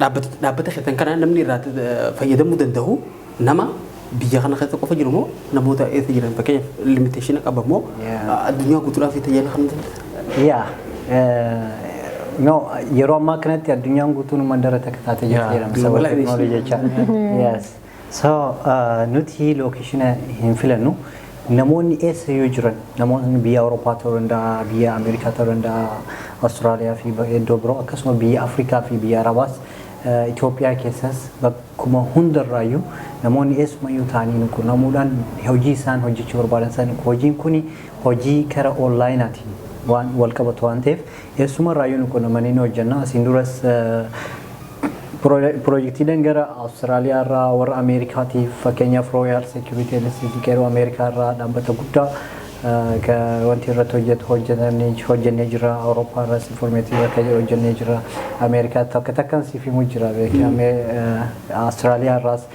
dhaabbata keessan kana namni irraa fayyadamuu danda'u nama biyya kana keessa qofa jiru moo namoota eessa jiran, fakkeenyaaf limitation qaba moo addunyaa guutuudhaaf tajaajila kan Yaa, no, yeroo ammaa kanatti addunyaan guutuun mandara takka taatee jirti jedhama sababa globalization. teekinooloojii jecha. Yes. So nuti location hin filannu. Namoonni eessa yoo jiran, namoonni biyya Awurooppaa ta'uu danda'a, biyya Ameerikaa ta'uu danda'a, Awustiraaliyaa fi iddoo biroo, akkasuma biyya Afrikaa fi biyya Arabaas, Itoophiyaa keessas bakkuma hundarraayyuu namoonni eessumayyuu ta'anii nu qunnamuudhaan hojii isaan hojjechuu barbaadan san, hojiin kuni hojii kara onlaayinaatiin waan wal qabatu waan ta'eef, eessumarraayyuu nu qunnamanii ni hojjenna. Asiin duras piroojeektiileen gara Awustiraaliyaa irraa, warra Ameerikaatiif, fakkeenyaaf Royal Security LLC qeeroo Ameerikaa irraa dhaabbata guddaa wanti irratti hojjetu hojjennee jira. Awurooppaa irraas informative akka jedhu hojjennee jira. Ameerikaatti akka takkaan siif himuu jira beekamee, Awustiraaliyaa irraas,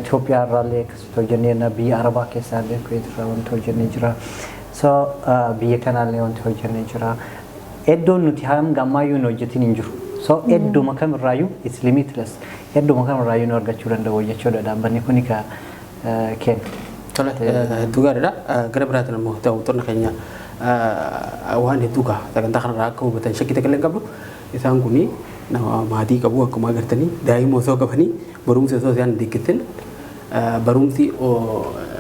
Itoophiyaa irraallee akkasitti hojjennee, biyya Arabaa keessaa illee Kuweet irraa wanti hojjennee jira. So biyya kanaallee wanti hojjennee jira. Iddoon nuti hanga ammaayyuu hin hojjetin hin jiru. So idduma kamirraayyuu, it's limitless. Idduma kamirraayyuu nu argachuu danda'u jechuudha dhaabbanni kuni ka kennu. Tole, hedduu gaariidha. Gara biraatiin immoo daawwattoonni keenya waan hedduu gaa sagantaa kanarraa akka hubatan shakkii takka illee hin qabdu. Isaan kuni nama maatii qabu, akkuma agartanii daa'ima osoo qabanii, barumsa osoo isaan hin deeggarsin, barumsi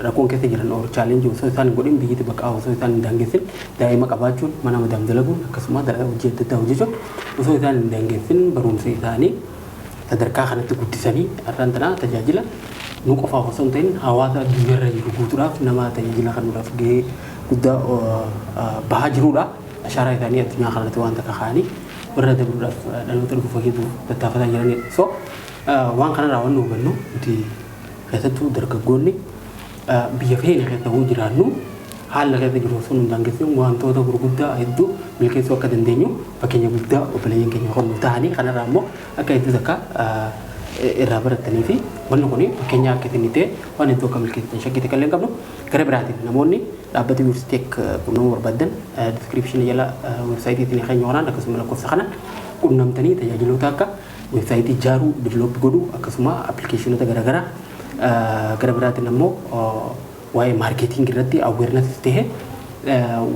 rakkoon keessa jiran or challenge osoo isaan hin godhin, biyyatti baqaa osoo isaan hin daangessin, daa'ima qabaachuun, mana madaam dalaguun, akkasuma hojii adda addaa hojjechuun osoo isaan hin daangessin, barumsa isaanii sadarkaa kanatti guddisanii har'aan tanaa tajaajila nu qofaaf osoo hin ta'in hawaasa addunyaarra jiru guutuudhaaf nama tajaajila kennuudhaaf gahee guddaa bahaa jirudha. Ashaaraa isaanii addunyaa kanarratti waan takka kaa'anii irra dabruudhaaf dhaloota dhufu fayyadu tattaafataa jiranidha. So waan kanarraa waan nu hubannu, nuti keessattuu dargaggoonni biyya feene keessa hoo jiraannu, haala keessa jiru osoo nu hin daangessin wantoota gurguddaa hedduu milkeessuu akka dandeenyu fakkeenya guddaa obboleeyyan keenya kan nu ta'anii kanarraa immoo akka hedduu takka irraa baratanii fi wanni kun fakkeenya akka isin ta'e waan hedduu akka milkeessitan shakkii takka illee hin qabnu. Gara biraatiin namoonni dhaabbata Yuursteek qunnamuu barbaadan description jala weebsaayitii isin keenya kanaan akkasuma lakkoofsa kanaan qunnamtanii tajaajiloota akka weebsaayitii ijaaruu, develop godhuu, akkasuma appilikeeshinoota garaagaraa, gara biraatiin ammoo waa'ee marketing irratti awareness ta'e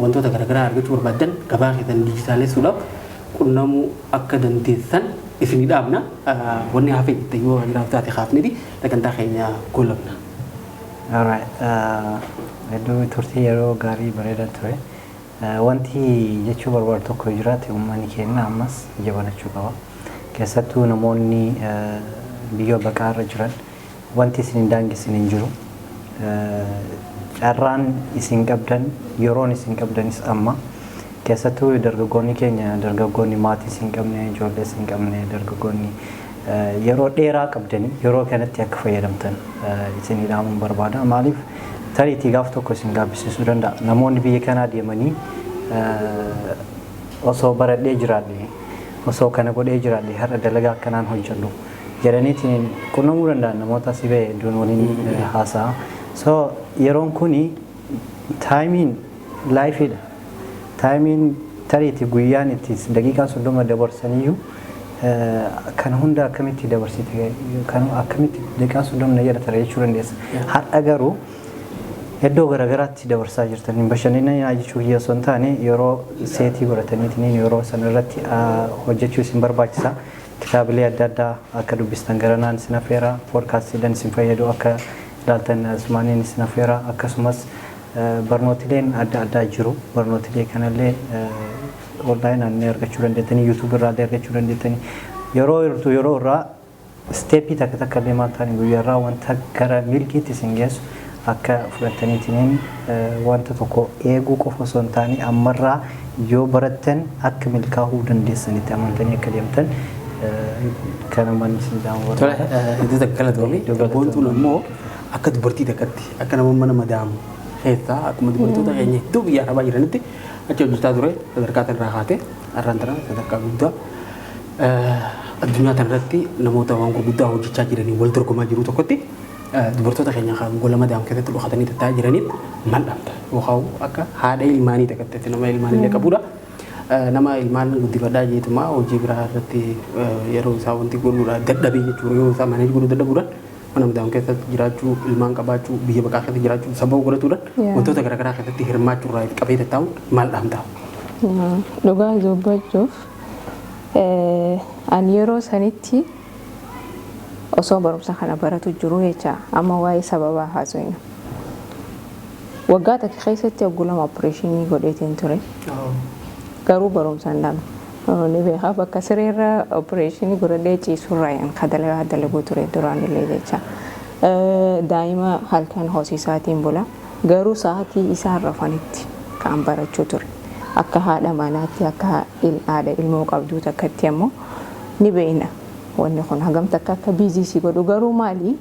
wantoota garaagaraa argachuu barbaadan, gabaa keessan dijitaalessuudhaaf qunnamuu akka dandeessan isinii dhaabna. Wanni hafe jette yoo jiraatu taate kaafniti sagantaa keenya goolabna. Alright. Hedduu turtii yeroo gaarii bareedaa ture. Wanti jechuu barbaadu tokko jiraate, uummanni keenya ammas ija banachuu qaba. Keessattuu namoonni biyya baqaa irra jiran, wanti isin hin daangessin hin jiru. Carraan isin qabdan, yeroon isin qabdanis amma. Keessattuu dargaggoonni keenya, dargaggoonni maatii isin qabne, ijoollee isin qabne, dargaggoonni yeroo dheeraa qabdanii yeroo kanatti akka fayyadamtan isinii dhaamuun barbaada. Maaliif, tariitii gaaf tokko isin gaabbisiisuu danda'a. Namoonni biyya kanaa deemanii osoo baradhee jiraadhe, osoo kana godhee jiraadhe, har'a dalagaa akkanaan hojjedhu jedhaniitiin qunnamuu danda'an namoota asii ba'e hedduun waliin haasa'a. So yeroon kuni timeiin lifeiidha. Timeiin tariitii guyyaan itti daqiiqaa 30 dabarsaniyyuu kana hunda akkamitti dabarsite, kan akkamitti daqiiqaa 30 na jedha tara jechuu dandeessa. Har'a garuu iddoo garaagaraatti dabarsaa jirtan, hin bashannanaa jechuu kiyya osoo hin taane, yeroo set godhataniitiin yeroo sana irratti hojjechuu isin barbaachisa. Kitaabilee adda addaa akka dubbistan garanaan isin affeera, poodkaastiidhaan isin fayyadu akka ilaaltan asumaaniin isin affeera, akkasumas barnootileen adda addaa jiru. Barnootilee kanallee onlaayinaan illee argachuu dandeettanii, YouTube irraa illee argachuu dandeettanii, yeroo hirtu yeroo irraa step takka takka illee maal ta'anii guyyaa irraa wanta gara milkiitti isin geessu Akka fudhataniitiin wanta tokko eeguu qofa osoo hin taane, ammarraa yoo barattan akka milkaa'uu dandeessanitti amantanii akka deemtan kana manni isin jaamu. Tole, hedduu takka galatoomii. Boontuun ammoo akka dubartii takkatti, akka nama mana madaamu keessaa, akkuma dubartoota keenya hedduu biyya arabaa jiranitti achi hojjechaa ture, sadarkaa tanarraa kaatee har'aan tana sadarkaa guddaa addunyaa tanarratti namoota waan gurguddaa hojjechaa jiranii wal dorgomaa jiru tokkotti, dubartoota keenya kan gola madaam keessatti dhokatanii tattaa'aa jiraniif maal dhaamta? Yookaan akka haadha ilmaanii takkatti, nama ilmaan illee qabudha. Nama ilmaan guddifadhaa jeetuma hojii biraa irratti yeroo isaa wanti godhuudha dadhabee jechuudha, yeroo isaa manage godhuu dadhabuudhaan mana madaam keessatti jiraachuu, ilmaan qabaachuu, biyya baqaa keessatti jiraachuu sababa godhatuudhaan wantoota garaagaraa keessatti hirmaachuu irraa qabee tattaa'uun maal dhaamta? Dhugaa dubbachuuf, ani yeroo sanitti osoo barumsa kana baratu jiru jecha, amma waa'ee sababaa haasofna. Waggaa takka keessatti hogguu lama opereeshinii godheetiin ture. Garuu barumsa hin dhabne. Ni beekaa, bakka sireerra opereeshinii godhadhee ciisurraa yan ka dalagaa dalaguu ture duraan illee jecha. Daa'ima halkan hoosisaatiin bula. Garuu sa'aatii isaan rafanitti kan barachuu ture. Akka haadha manaatti, akka haadha ilmoo qabduu takkatti ammoo ni beekna. Wanni kun hagam takka akka busy si godhu, garuu maali,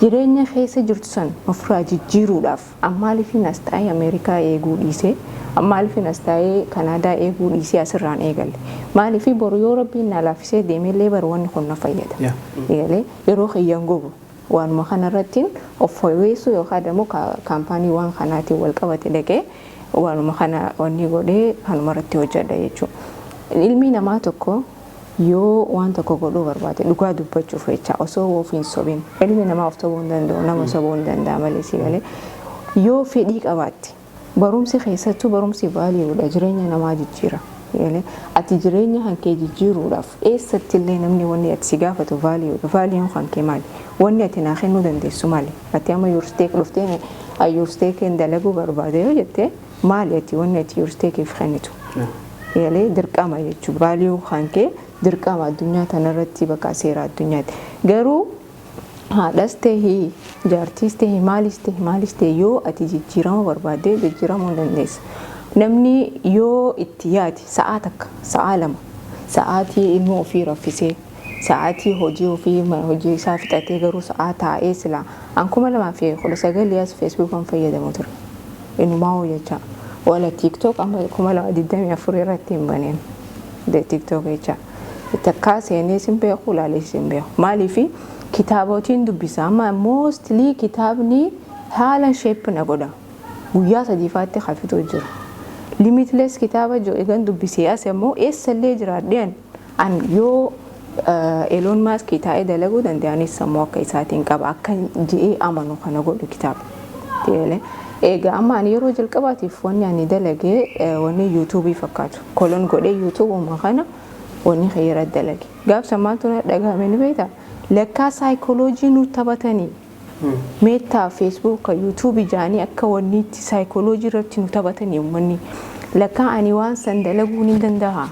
jireenya keessa jirtu san ofirraa jijjiiruudhaaf ammaaliifin as taa'ee Ameerikaa eeguu dhiisee, ammaaliifin as taa'ee Kanaadaa eeguu dhiisee asirraan eegalle? Maaliif? Boru yoo Rabbiin na laaffisee deemellee baru wanni kun na fayyada. Eegalee yeroo kiyyan gubu waanuma kanarrattiin of fooyyessuu yookaan immoo kaampaanii waan kanaatiin wal qabate dhaqee waanuma kana wanni godhee kanuma irratti hojjedha jechuudha. Ilmi namaa tokko yoo waan tokko godhuu barbaade, dhugaa dubbachuuf jecha, osoo of hin sobin, ilmi namaa of sobuu hin danda'u, nama sobuu hin danda'a malee, si galee, yoo fedhii qabaatte, barumsi keessattuu barumsi valuedha, jireenya namaa jijjiira. Ati jireenya kan kee jijjiiruudhaaf eessatti illee namni wanni ati si gaafatu valuedha. Valuen kan kee maali? Wanni ati naa kennuu dandeessu maali? Ati amma YourStake dhuftee YourStakeen dalaguu barbaade yoo jette, maali ati wanni ati YourStakeef kennitu? Galee dirqama jechuudha. Value kan kee dirqama addunyaa tanarratti bakka seera addunyaati. Garuu haadhas ta'ee, jaartiis ta'ee, maalis ta'ee, maalis ta'ee, yoo ati jijjiirama barbaadde jijjiiramuu hin dandeessa. Namni yoo itti yaade sa'aa 1, sa'aa 2, sa'aatii ilma ofii raffisee, sa'aatii hojii ofii hojii isaa fixatee, garuu sa'aa taa'ee silaa an 2019 as Facebookan fayyadamu ture. Inumaa hojjechaa. Wala TikTok amma 2024 irratti hin baneen. TikTok jecha. Takkaa seenee sin beeku, ilaalee sin beeku. Maaliifi? Kitaabotiin dubbisa. Amma mostly kitaabni haala shape na godha. Guyyaa sadiifaatti hafituu jira. Limitless kitaaba jiru egan dubbisee as immoo eessallee jiraadheen an yoo Elon Musk taa'ee dalaguu danda'anis sammuu akka isaatiin qaba, akka ji'ee amanu kana godhu kitaaba. Egaa amma ani yeroo jalqabaatiif wanni ani dalagee wanni YouTubeii fakkaatu. Clone godhee YouTubeuma kana wanni xiyyeera dalage. Gaafsa maaltu na dhagahame ni beektaa? Lakkaa saayikooloojii nu taphatanii, Meta, Facebook, YouTubeii jaanii akka wanni itti saayikooloojii irratti nu taphatanii uummanni. Lakkaa ani waan san dalaguu ni danda'a.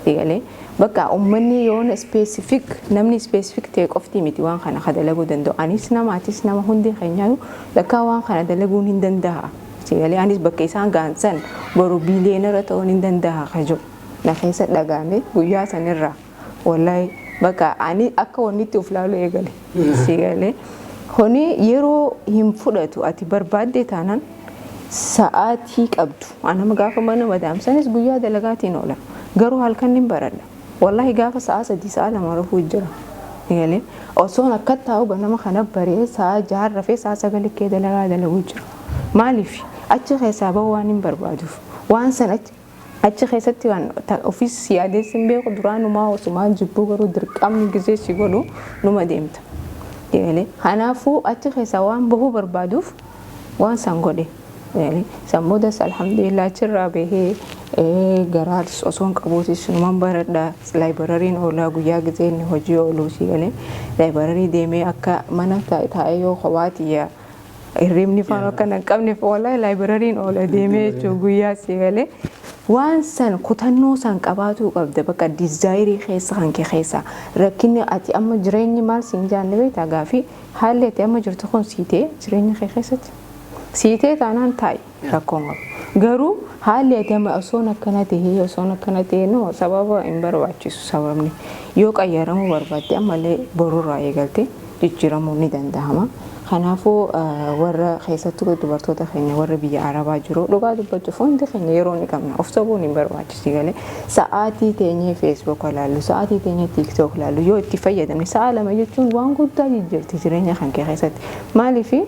Egalee bakka uummanni yoona specific, namni specific ta'e qofti miti waan kana ka dalaguu danda'u. Anis nama, atis nama, hundi keenyaayuu lakkaa waan kana dalaguun hin danda'a. Egalee anis bakka isaan gahan boru billionaire ta'uun hin danda'a ka jiru. Na keessa dhagahame guyyaa sanirraa. Wallahi bakka ani akka wanni itti of laalu eegale. Sigalee kuni yeroo hin fudhatu, ati barbaadde taanaan sa'aatii qabdu. Anama gaafa mana madaamsanis guyyaa dalagaatiin oola. Garuu halkan hin baradha. Wallahi gaafa sa'a 3, sa'a 2 rafuu jira. Egalee osoon akka taa'u ganama kana baree sa'a 6 rafee sa'a 9 kee dalagaa dalaguu jira. Maaliif? Achi keessaa bahu waan hin barbaaduuf. Waan san achi keessatti waan ofiis yaadees hin beeku, duraanumaa osumaan jibbuu, garuu dirqamni gizee si godhu numa deemta. Egalee kanaafuu achi keessaa waan bahuu barbaaduuf waan san godhe. San boodas alhamdulillah achirraa bahee garaas osoo hin qabuutis numan baradha. Libraryn oolaa guyyaa gizee inni hojii ooluu, si galee, library deemee akka mana taa'ee yoo kophaatiyya hirribni faan akka hin qabneef, wallahi libraryn oola deemee jechuun guyyaa, si galee, waan san kutannoo san qabaatuu qabda. Bakka desireii keessa kan kee keessa rakkinni ati amma jireenyi maal siin jaanne beektaa? Gaafii haalli ati amma jirtu kun sii ta'e jireenya kee keessatti. Siitee taanaan taa'i, rakkoon qabu. Garuu haalli ati amma osoon akkana tahee, osoon akkana tahee, no, sababa hin barbaachisu. Sababni yoo qayyaramuu barbaadde ammallee borurraa eegalte jijjiiramuu ni danda'ama. Kanaafuu warra keessattuu dubartoota keenya warra biyya Arabaa jiru, dhugaa dubbachuuf hundi keenya yeroo ni qabna, of sobuun hin barbaachisu galee. Sa'aatii teenyee Facebook ilaallu, sa'aatii teenyee TikTok ilaallu yoo itti fayyadamne, sa'a 2 jechuun waan guddaa jijjiirti jireenya kan kee keessatti. Maaliifi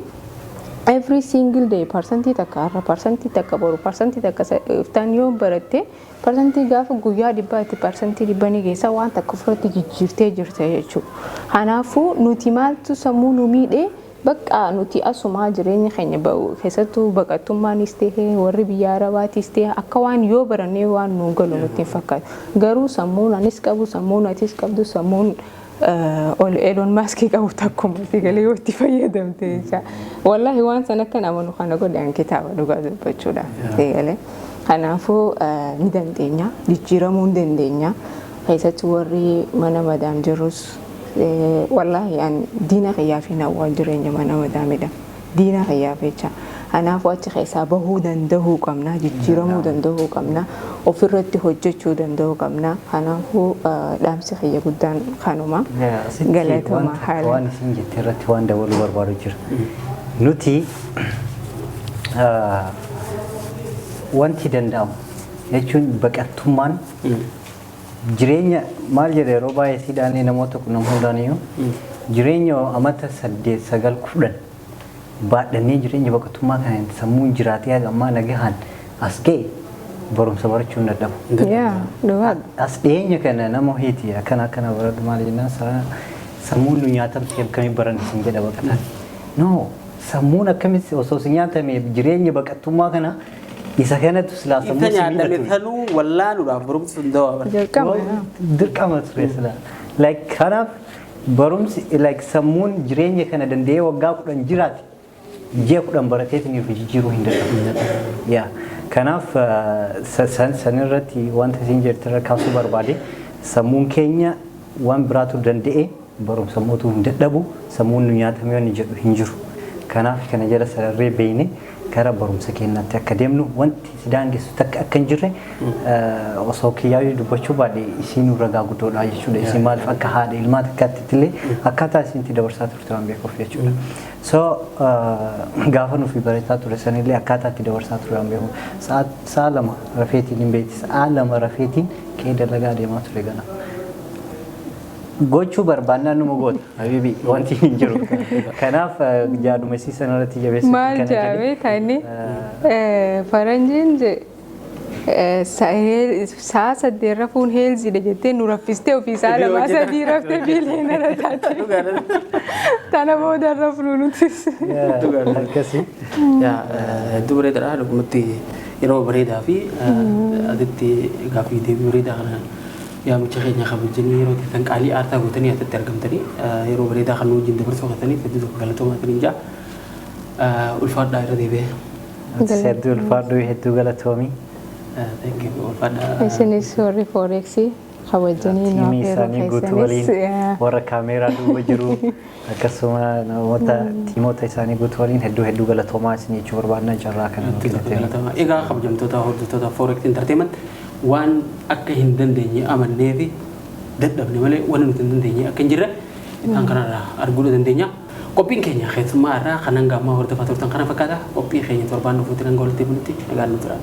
every single day 1% har'a, 1% boru, 1% iftaan yoo baratte, parsantii gaafa guyyaa 100tti 100% ni geessa, waan takka ofirratti jijjiirtee jirta jechuudha. Kanaafuu nuti maaltu sammuu nu miidhee? Bakka nuti asumaa jireenya keenya keessattuu baqattummaanis ta'ee warri biyya Arabaatis ta'e akka waan yoo barannee waan nu galu nutti hin fakkaatu. Garuu sammuun anis qabu, sammuun atis qabdu, sammuun ol Elon Musk qabu takkuma si galee yoo itti fayyadamte jecha. Wallaahi waan san akka amanu kana godhe kitaaba, dhugaa dubbachuudha. Si galee. Kanaafuu ni dandeenya, jijjiiramuu ni dandeenya. Keessattuu warri mana madaam jirus, wallaahi an diina kiyyaa fi nawwaan jireenya mana madaamidha. Diina kiyyaaf jecha. Kanaafuu achi keessaa bahuu danda'uu qabna, jijjiiramuu danda'uu qabna, ofirratti hojjechuu danda'uu qabna. Kanaafuu dhaamsi kiyya guddaan kanuma. Galatoma haala. Waan isin jette irratti waan dabaluu barbaadu jira. Nuti wanti danda'amu jechuun baqattummaan jireenya maal jedha, yeroo baay'ee siidhaanii namoota qunnam hundaaniyyuu jireenya amata 8, 9, 10 baadhannee jireenya baqattummaa kana sammuun jiraatee haga ammaa nagahaan as ga'e barumsa barachuu hin dadhabu. Yaa, dhugaadha. As dhiyeenya kana nama ho'iiti akkana akkana baradhu maal jennaan, sammuun nu nyaatamte, akkamii baran isin jedha baqataan. No, sammuun akkamitti osoo si nyaatame jireenya baqattummaa kana isa kanatu silaa sammuu Ifa si nyaatame miidhatu. Tanuu wallaanuudhaaf barumsi sun dawaa bara. Jalqaba. Dirqama ture silaa. Like kanaaf barumsi, like sammuun jireenya kana danda'ee waggaa 10 jiraate ji'a 10 barateetiin of jijjiiruu hin danda'u. Yaa, kanaaf san irratti wanta isin jirtu irra kaasuu barbaade, sammuun keenya waan biraatu danda'e barumsa mootuu hin dadhabu, sammuun nu nyaatamee wanni jedhu hin jiru. Kanaaf kana jala sararree beekne gara barumsa keenyaatti akka deemnu, wanti si daangessu takka akka hin jirre osoo kiyyaayyuu dubbachuu baadhe isiin ragaa guddoodha jechuudha. Isin maaliif akka haadha ilmaa takkaatti illee akkaataa isin itti dabarsaa turte waan beekuuf jechuudha. So gaafa nufi barataa ture sanillee akkaataa itti dabarsaa ture waan beekuuf, sa'a 2 rafeetiin hin beekti, sa'a 2 rafeetiin qe'ee dalagaa deemaa ture gana. Gochuu barbaannaan numa goota habibi, wanti hin jiru. Kanaaf jaaduma isii sanarratti jabeessu. Maal jaamee taani faranjiin sa'a 8 rafuun healthydha jettee nu raffistee ofii sa'a 2 3 raftee billionaire taate. Tana booda rafnu nutis. Akkasii. Hedduu bareedaadha, dhugumatti yeroo bareedaa fi asitti gaaffii deebii bareedaa kana yaamicha keenya kabajanii yeroo kan qaalii aartaa gootanii asitti argamtanii yeroo bareedaa kan nu wajjin dabarsuu keessaniif hedduu tokko galatoomaa isiniin jaa. Ulfaadhaa irra deebi'ee. Hedduu ulfaadhuu, hedduu galatoomii. Thank you, ulfaadhaa. Isinis warri Forexii kabajanii nu Tiimii affeeruu isaanii guutuu keessanis waliin, warra kaameeraa duuba jiru, akkasuma namoota tiimoota isaanii guutuu waliin hedduu hedduu galatoomaa isin jechuu barbaadna carraa kana nu kennitanii. Galatoomaa. Egaa kabajamtoota hordoftoota Forex Entertainment, waan akka hin dandeenye amannee fi dadhabne malee wanni nuti hin dandeenye akka hin jirre isaan kanarraa arguu dandeenya. Qophiin keenya keessummaa irraa kan hanga ammaa hordofaa turtan kana fakkaata. Qophii keenya torbaan dhufuutti hanga walitti bunutti nagaan nu tura.